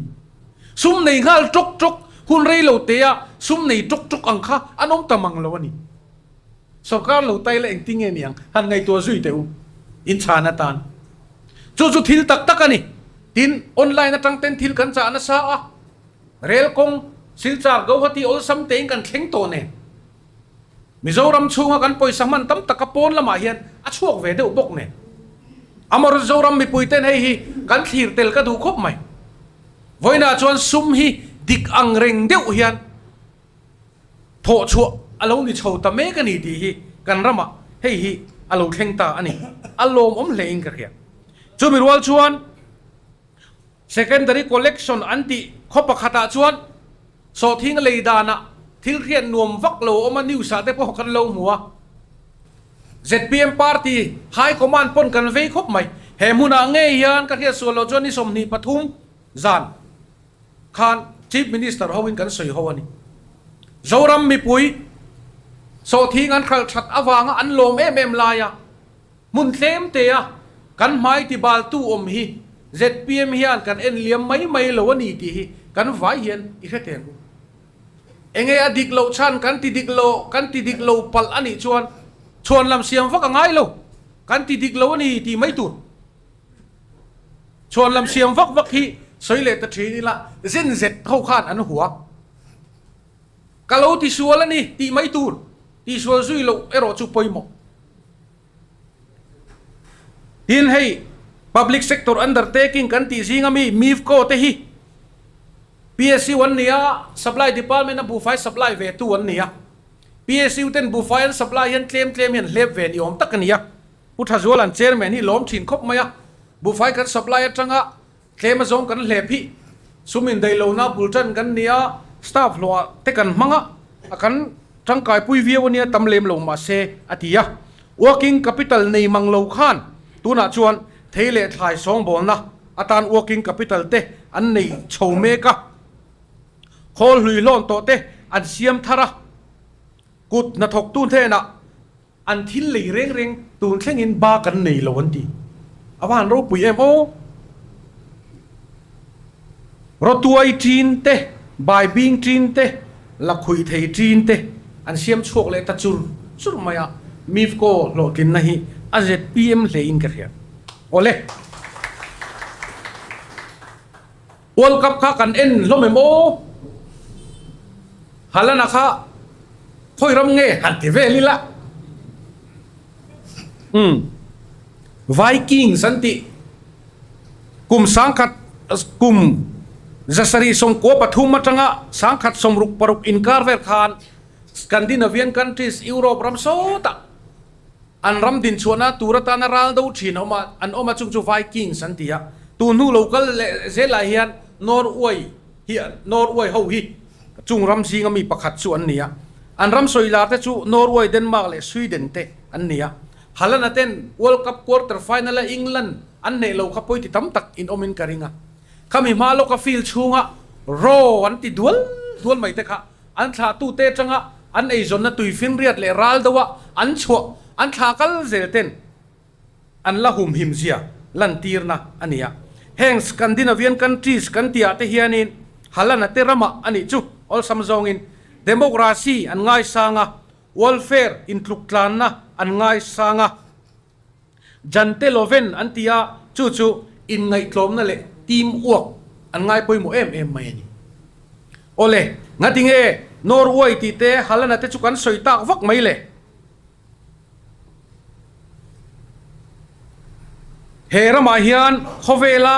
S2: Sum nei nghal ṭawk ṭawk, hun rei lo tea sum nei ṭawk ṭawk ang kha an awm ta mang lo a ni. Sorkar lo tai la engtin nge ni ang? Han ngaihtuah zui teh u. In chhan atan. Chu chu thil tak tak a ni. Tin, online atang ten thil kan chah nasa a. Rel kawng Silchar Guwahati awlsam tein kan thleng tawh nen Mizoram chhunga kan pawisa hman tam taka pawn lamah hian a chhuak ve deuh bawk nen Amor Zoram mipui ten hei hi kan thlir tel ka duh khawp mai. Vawiinah chuan sum hi dik ang reng deuh hian thawh chhuah a lo ni chho ta mek a ni tih hi kan ramah hei hi a lo thleng ta a ni. A lawmawm hlein ka hria. Chumi rual chuan Secondary collection an tih khaw pakhatah chuan sawhthing lei danah thil hriat nuam vak lo awm a, news ah te pawh kan lo hmu a. Zpm party high command pawn kan vei khawp mai. He hmunah ngei hian ka hriat sual loh chuan ni 23 zan khan Chief Minister hoin kan sawi ho a ni. Zoram mipui sawhthing an hralh that avanga an lawm em em lai a, Hmun tlem te a kan hmai ti baltu awm hi zpm hian kan en liam mai mai lo a ni tih hi kan vai hian i hre teh ang u. Enge a dik loh chhan kan ti dik lo kan ti dik lo palh a nih chuan. Chhuan lam siam vak a ngai lo, kan ti dik lo a ni tih mai tur. Chhuan lam siam vak vak hi sawi leh ta thin ila zen zet ho khan an hua. Ka lo ti sual a ni tih mai tur, tihsual zui loh erawh chu pawimawh. Tin hei Public Sector Undertaking kan tih zinga mi MIFCO te hi PSU an ni a, Supply Department a buhfai supply ve tu an ni a. PSU ten buhfai an supply hian tlem tlem hian hlep ve ni awm tak a ni a. Pu Thazuala'n Chairman hi lawm thin khawp mai a, buhfai kan supply atanga tlem a zawng kan hlep hi sum indaih lohna bul tan kan ni a, staff hlawhah te kan hmang a, a kan tangkaipui viau a nia tam lem lo mahse a ti a. Working capital nei mang lo khan tunah chuan thei leh thlai sawngbawlna atan working capital te an nei chho mek a, khawl hlui hlawn tawh te an siam thar a, kut hnathawktu hnenah An thil lei reng reng tun thlengin ba kan nei lo an ti. A va han ropui em aw! Rawtuai ṭin te, baibing ṭin te, lakhuih thei ṭin te an siam chhuak leh ta chur chur mai a, MIFCO hlawhtlinna hi a zpm hlein ka hria. Awle! World Cup kha kan en hlawm em aw? Haaland-a kha khawi ram nge han ti vel ila? Umm Vikings an tih kum sangkhat kum 793 atanga 1066 inkar vel khan Scandinavian countries Europe ram sawtah An ram dinchhuahna tur atana ral do thin a awm a, an awm a chung chu Vikings an ti a. Tun hnu lo kal leh zelah hian Norway hi Norway ho hi chung ram zinga mi pakhat chu an ni a. An ram sawi lar te chu Norway, Denmark leh Sweden te an ni a. Haaland-a ten World Cup quarter final a England an hneh lo kha pawi ti tam tak in awmin ka ring a. Khami hma lawka field chhunga Raw an ti dual dual mai te kha An thlahtute atanga an eizawnna tuifinriat leh ral deuha an chhuah an thlah kal zel ten an la humhim zia lantirna a ni a. Heng Scandinavian countries kan tihah te hianin Haaland-a te ramah a nih chu awlsam zawngin democracy an ngaisang a, welfare intluktlanna an ngaisang a, Jante Loven an ti a, chu chu inngaihtlawmna leh team work an ngai pawimawh em em mai a ni. Awle, ngati nge Norway tih te Haaland-a te chu kan sawi tak vak mai le? He ramah hian khawvela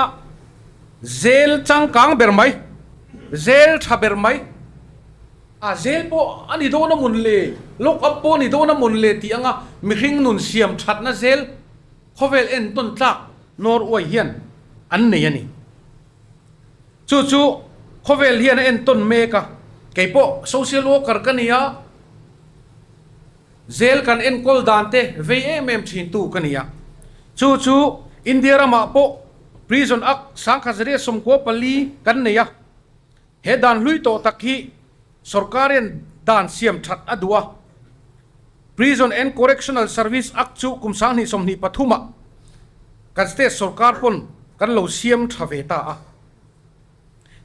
S2: zel changkang ber mai, zel tha ber mai, A zel pawh a ni dawn a mawn le, lock up pawh a ni dawn a mawn le tih anga mihring nun siam thatna zel khawvel entawn tlak Norway hian an nei a ni. Chu chu khawvel hian a entawn mek a, kei pawh social worker ka ni a, zel kan enkawl dan te vei em em thin tu ka ni a. Chu chu India ramah pawh Prison Act 1994 kan nei a. He dan hlui tawh tak hi sorkarian dan siam that a duh a. Prison and Correctional Service Act chu kum 2023 ah kan state sorkar pawn kan lo siam tha ve ta a.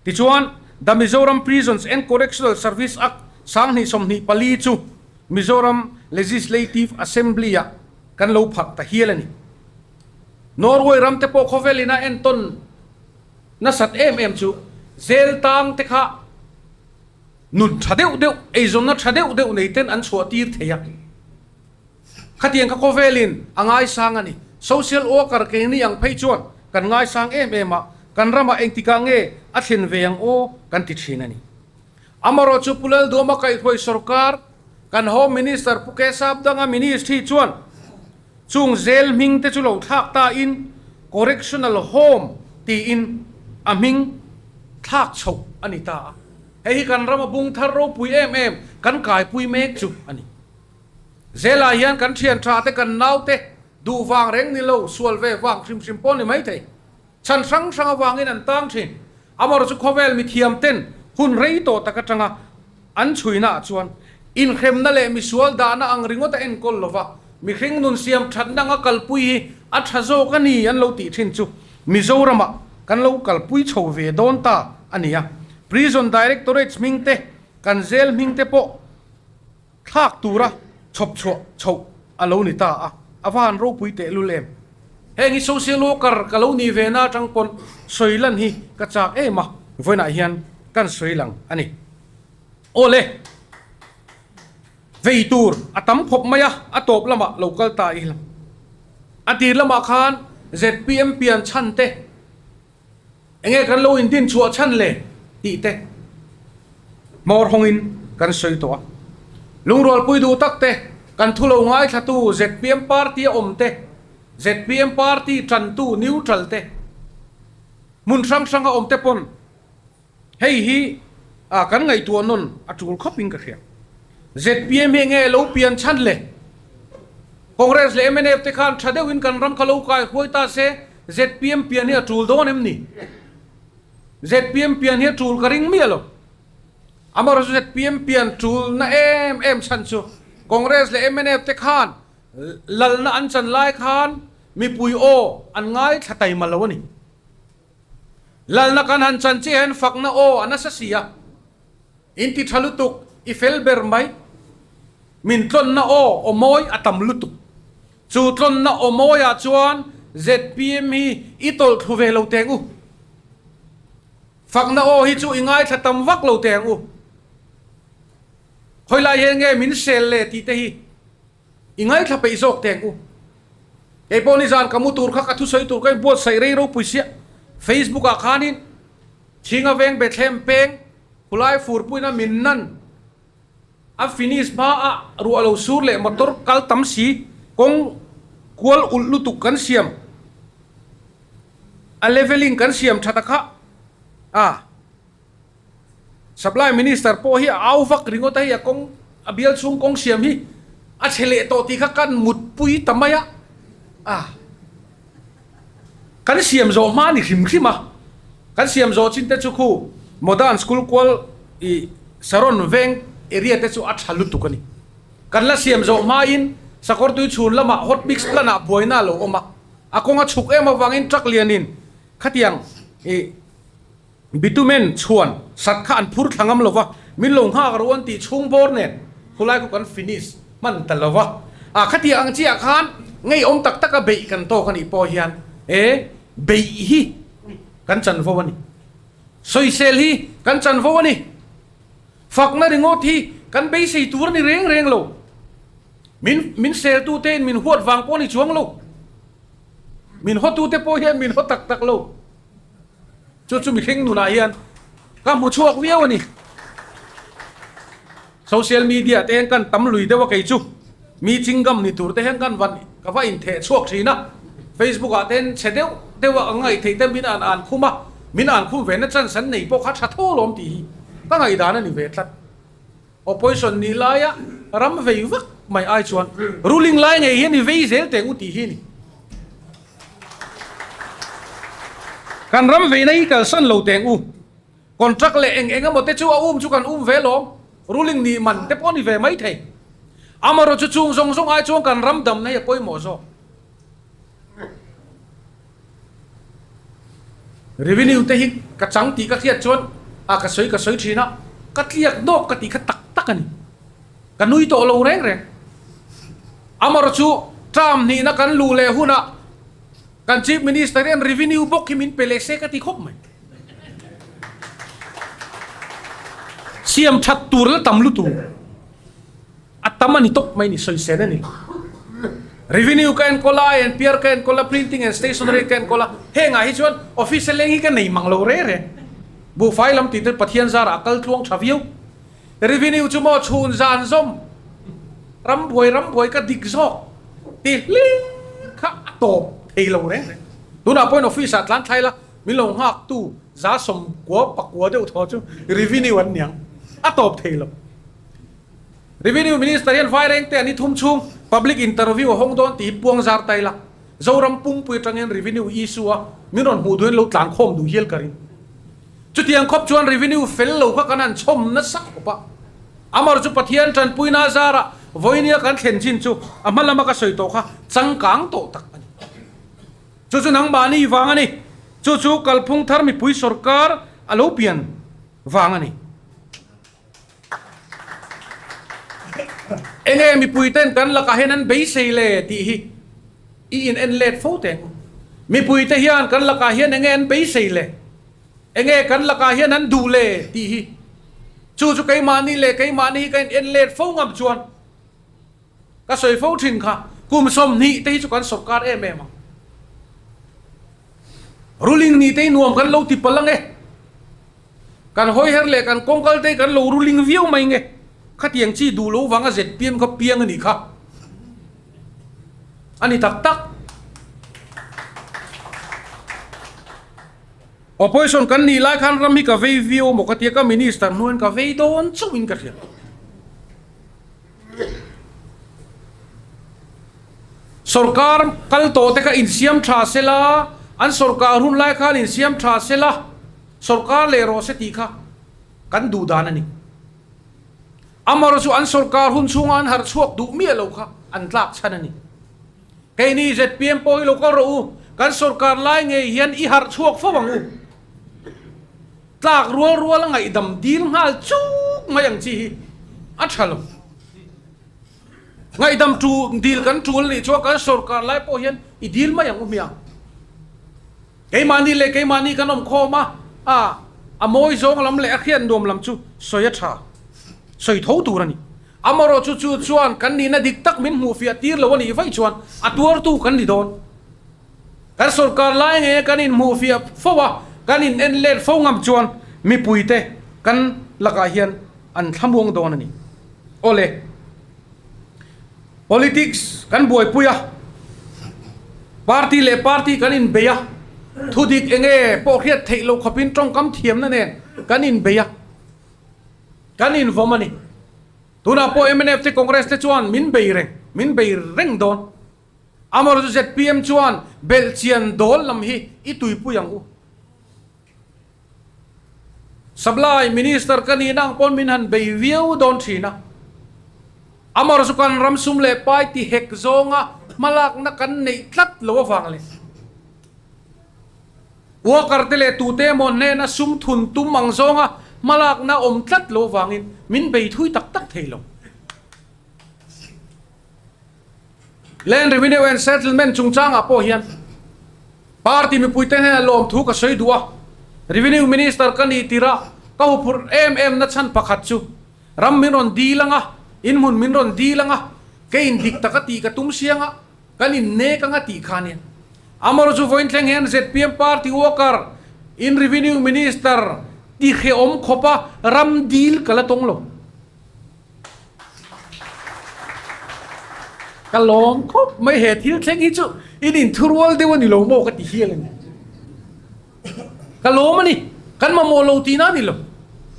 S2: Tichuan, The Mizoram Prisons and Correctional Service Act 2024 chu Mizoram Legislative Assembly ah kan lo pharh ta hial a ni. Norway ram te pawh khawvel in a entawn Nasat em em chu zel tang te kha nun tha deuh deuh, eizawnna tha deuh deuh nei ten an chhuah tir thei a. Khatiang kha khawvelin a ngaisang a ni. Social worker keini ang phei chuan kan ngaisang em em a, kan ramah engtikah nge a thlen ve ang aw kan ti thin a ni. Amarawh chu Pu Lalduama kaihhruai sorkar, kan Home Minister Pu Kesap Danga Ministry chuan Chung zel hming te chu lo thlak ta in Correctional Home tiin a hming thlak chhoh a ni ta a. Hei hi kan rama bung thar ropui em em kan kaipui mek chu a ni. Zelah hian kan thian tha te kan nau te duh vang reng ni lo sual ve vang hrim hrim pawh ni mai thei. Chhan hrang hrang avangin an tang thin. Amarawh chu khawvel mithiam ten hun rei tawh tak atanga an chhuina ah chuan inhremna leh misual dahna ang ringawt a enkawl lova mihring nun siam thatna anga kalpui hi a tha zawk a ni an lo tih thin chu Mizoramah kan lo kalpui chho ve dawn ta a ni a. Prison Directorate hming te kan zel hming te pawh thlak tura chhawp chhuah chhoh. a lo ni ta a, a va han ropui tehlul em. Heng hi social worker ka lo nih ve na atang pawn sawi lan hi ka chak em a, vawiinah hian kan sawi lang a ni. Aw le, vei tur a tam khawp mai a, a tawp lamah lo kal ta i lang. A tir lamah khan zpm pian chhan te, Enge kan lo indin chhuah chhan le tih te hmawr hawngin kan sawi tawh a. Lungrualpui duh tak te, kan thu lo ngaithlatu zpm party a awm te, zpm party tantu neutral te, hmun hrang hranga awm te pawn hei hi kan ngaihtuah nawn a tul khawpin ka hria. Zpm hi enge lo pian chhan le? Congress leh mnf te khan tha deuhin kan ram kha lo kai huai ta se zpm pian hi a tul dawn em ni? Zpm pian hi a tul ka ring miah lo. Amaherawhchu zpm pian tulna em em chhan chu Congress leh mnf te khan lalna an chan lai khan mipui aw an ngaithla taima lo a ni. Lalna kan han chan chiah hian fakna aw a nasa si a, in ti tha lutuk, i fel ber mai. Min tlawnna aw aw mawi a tam lutuk. Chu tlawnna aw mawiah chuan zpm hi i tawlh thlu ve lo teng u. Fakna aw hi chu i ngaithla tam vak lo teng u. Khawilai hian nge min sel le tih te hi I ngaithla peih zawk teng u. Kei pawh nizan ka mu tur kha ka thusawi tur ka inbuatsaih rei ropui sia. Facebook ah khanin Chhinga veng Bethlehem peng khulai furpuina min nan a finish hma a ruah lo sur leh motor kal tam si kawng kual ulh lutuk kan siam a leveling kan siam tha ta kha a. Supply Minister pawh hi a au vak ringawt a, hei a kawng a bial chhung kawng siam hi a chhe leh tawh tih kha kan mutpui ta mai a, a kan siam zawh hma a ni hrim hrim a, kan siam zawh chin te chu khu Modern School kual ih Saron veng area te chu a tha lutuk a ni. Kan la siam zawh hmain Sakawrtui chhun lamah hot mix plant ah buaina a lo awm a, a kawng a chhuk em avangin truck lianin khatiang ih Bitumen chhuan sat kha an phur thla ngam lo va, min lo nghak ro an tih chhung bawr nen khulai khu kan finish hman ta lo va. A khatiang ang chiah khan ngeiawm tak taka beih kan tawk a nih pawh hian e beih hi kan chanvo a ni. Sawisel hi kan chanvo a ni. Fakna ringawt hi kan beisei tur a ni reng reng lo. Min min seltute in min huat vang pawh a ni chuang lo. Min hawtute pawh hian min haw tak tak lo. Chu chu mihring nunah hian ka hmu chhuak viau a ni. Social media te hian kan tam lui deuh a kei chu mi chingam ni tur te hian kan van ka va intheh chhuak thin a. Facebook ah te hian chhe deuh deuh a ang ngaih theih te min an an khum a, min an khum ve na chance an nei pawh kha tha tho lawm tih hi ka ngaihdan a ni ve tlat. Opposition nih laia ram vei vak mai ai chuan ruling lai ngei hian i vei zel teh u tih hi a ni. Kan ram veina hi kalsan lo teng u. Contract leh eng eng emaw te chu a um chu kan um ve lawm. Ruling nih man te pawh a ni ve mai thei. Amaherawh chu chung zawng zawng ai chuan kan ram damna hi a pawimawh zawk. Revenue te hi ka chang tih ka hriat chuan a ka sawi ka sawi thin a, ka tliak dawk ka tih kha tak tak a ni. Ka nui tawh lo reng reng. Amaherawh chu term hnihna kan luh leh hunah kan Chief Minister hian revenue bawk hi min pe leh se ka ti khawp mai. Siam that tur la tam lutuk. A tam a ni tawp mai ni, sawisel a ni lo. Revenue ka enkawl a, INPR ka enkawl a, printing and stationery ka enkawl a, hengah hi chuan office a leng hi ka nei mang lo re re. Buhfai lam tih te Pathian zarah a kal tluang tha viau. Revenue chu maw chhun zan zawm, ram buai ram buai ka dik zawk ti hlir kha a tawp thei lo reng reng. Tunah pawhin office ah tlan thlai la, min lo nghak tu za sawmkua pakua deuh thaw chu revenue an niang, a tawp thei lo. Revenue Minister hian Vairengte an i thum chhung public interview a hawng dawn tih hi puang zar ta ila, Zoram pumpuia atang hian revenue issue a min rawn hmuh duhin lo tlan khawm duh hial ka ring. Chutiang khawp chuan revenue fel lo kha kan han chhawm nasa khawp a. Amar chu Pathian tanpuina zarah vawinia kan thlen chin chu a hma lama ka sawi tawh kha changkang tawh tak a ni. Chu chu nangmahni vang a ni. Chu chu kalphung thar mipui sorkar a lo pian vang a ni. Enge mipui ten kan lakah hian an beisei le tih hi i in en let fo teng u. Mipui te hian kan lakah hian enge an beisei le? Enge kan lakah hian an duh le tih hi. Chu chu keimahni leh keimahni hi ka in en let fo ngam chuan ka sawi fo thin kha kum 20 te hi chu kan sawrkar em em ang. Ruling ni te hi nuam kan lo ti palh ang e. Kan hawi her leh kan kawngkal te hi kan lo ruling viau mai nge. Khatiang chi duh lo vanga zpm kha piang a nih kha. A ni tak tak. Opposition kan nih lai khan ram hi ka vei viau maw ka tia ka minister hnuaiin ka vei dawn chauhin ka hria. Sorkar kal tawh te kha insiam tha sela, an sorkar hun lai khan insiam tha sela, sorkar leh rawh se tih kha kan duh dan a ni. Amaherawhchu chu an sorkar hun chhunga an harh chhuak duh miah lo kha an tlak chhan a ni. Keini zpm pawh hi lo kal rawh u, kan sorkar lai ngei hian i harh chhuak fo ang u. Tlak rual rual a ngaihdam dil nghal chuk mai ang chi hi a tha lo. Ngaihdam tu dil kan tul nih chuan kan sorkar lai pawh hian i dil mai ang u hmiang. Keimahni leh keimahni kan awm khawm a, a a mawi zawng lam leh a hriat nuam lam chu sawi a tha, sawi tho tur a ni. Amaherawhchu chu chuan kan nihna dik tak min hmuhfiah tir lo a nih vaih chuan a tuartu kan ni dawn. Kan sorkar lai nge kan inhmuhfiah fo a, kan in en let fo ngam chuan mipuite kan lakah hian an thlamuang dawn a ni. Awle, politics kan buaipui a, party leh party kan inbei a, thudik enge pawh hriat theih loh khawpin tawngkam thiamna nen kan inbei a, kan invawm a ni. Tunah pawh mnf te Congress te chuan min bei reng, min bei reng dawn. Amaherawhchu chu zpm chuan belhchian dawl lam hi i tuipui ang u. Supply Minister ka nihna ang pawn min han bei viau dawn thin a. Amaherawhchu chu kan ram sum leh pai ti hek zawnga hmalakna kan neih tlat lo avang leh worker te leh tute emaw hnena sum thun tum ang zawnga hmalakna awm tlat lo avangin min bei thui tak tak thei lo. Land Revenue and Settlement chungchangah pawh hian party mipuite hnenah lawmthu ka sawi duh a, Revenue Minister ka nih tirh a ka huphurh em em na chhan pakhat chu ram min rawn dil anga, inhmun min rawn dil anga, kei indik taka tih ka tum siang a, kan innek anga tih kha ania. Amaherawhchu chu vawiin thleng hian zpm party worker in Revenue Minister ti hrehawm khawpa ram dil ka la tawng lo. Ka lawm khawp mai he thil thleng hi chu in inthurual deuh a ni lo maw ka ti hial a ni. Ka lawm a ni, kan mamawh lo tihna a ni lo.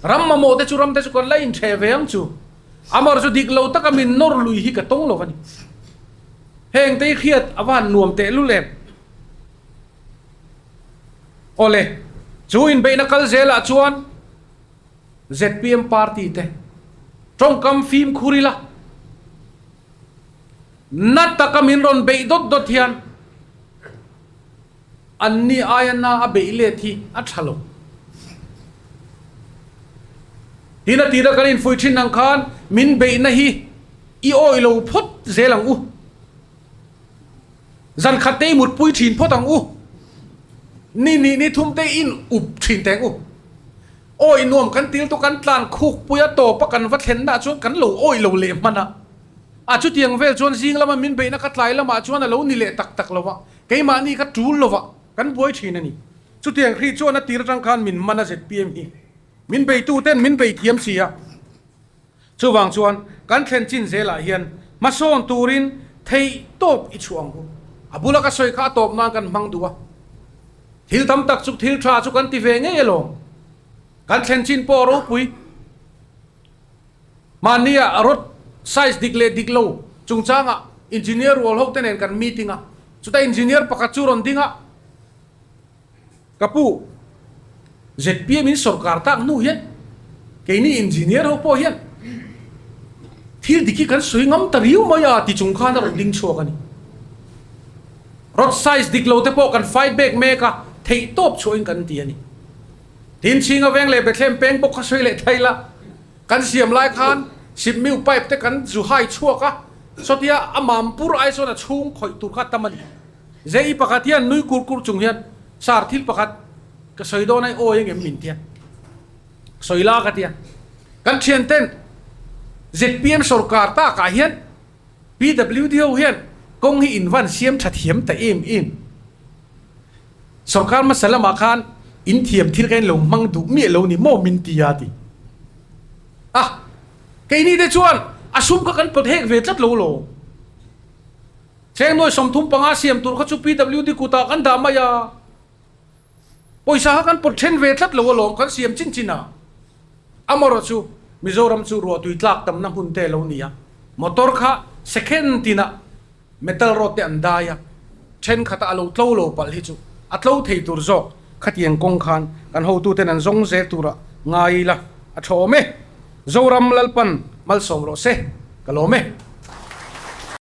S2: Ram mamawh te chu ram te chu kan la intheh ve ang chu. Amar chu dik lo taka min nawr lui hi ka tawng lo a ni. Heng te hi hriat a va han nuam tehlul em. Awle, chu inbeihna kal zelah chuan. Zpm party te tawngkam fimkhur ila, na taka min rawn beih dawt dawt hian anni aia na a beih let hi a tha lo. Tin a tira kan infuih thin ang khan min beihna hi i awih lo phawt zel ang u. Zan khat te i mutpui thin phawt ang u. Ni nih ni thum te in up thin teng u. Awi nuam kan til tu kan tlan khuk pui a tawp a kan va thlen na chuan kan lo awi lo leh hman a. A chutiang vel chuan zing lama min beihna ka tlai lamah chuan a lo ni leh tak tak lo va, keimahni ka tul lo va, kan buai thin a ni. Chutiang hrih chuan a tir atang khan min man a zpm hi. Min beitu ten min bei thiam si a. Chuvang chuan kan thlen chin zelah hian hmasawn turin theih tawp i chhuah ang u. A bula ka sawi kha a tawp nan kan hmang duh a. Thil tam tak chu thil tha chu kan ti ve ngei alawm. Kan thlen chin pawh a ropui. Mahnia road size dik leh dik lo chungchangah engineer rual ho te nen kan meeting a. Chutah engineer pakhat chu rawn ding a. Ka pu, zpm in sorkar tak hnu hian keini engineer ho pawh hian thil dik hi kan sawi ngam ta riau mai a ti chung khan a rawn ding chhuak a ni. Road size dik lo te pawh kan fight back mek a, theih tawp chhuahin kan ti a ni. Tin, Chhinga Veng leh Bethlehem peng bawk kha sawi leh thai la, kan siam lai khan Sipmiu pipe te kan zu hai chhuak a, sawtia a mampur ai sawn a chhung khawih tur kha tam a ni. Zei pakhat hian nui kur kur chung hian sar thil pakhat ka sawi dawn ai awi engem min tia sawi la ka tia. Kan thian ten zpm sorkar takah hian PWD ho hian kawng hi in van siam tha thiam ta em em. Sorkar hmasa lamah khan in thiam thil kha in lo hmang duh miah lo ni maw min tia ti. A, keini te chuan a sum kha kan pawt hek ve tlat lo lo. Cheng nuai 35 siam tur kha chu PWD kutah kan dah mai a. Pawisa kha kan pawt then ve tlat lo alawm kan siam chin chin a. Amarawh chu Mizoram chu ruahtui tlak tamna hmun te lo ni a. Motor kha second tinah metal rod te an dai a, thenkhat a lo tlo lo palh hi chu a tlo thei tur zawk khatiang kawng khan kan hotuten an zawng zel tura ngai ila a tha awm e. Zoram Lalpan malsawm rawh se, ka lawm e.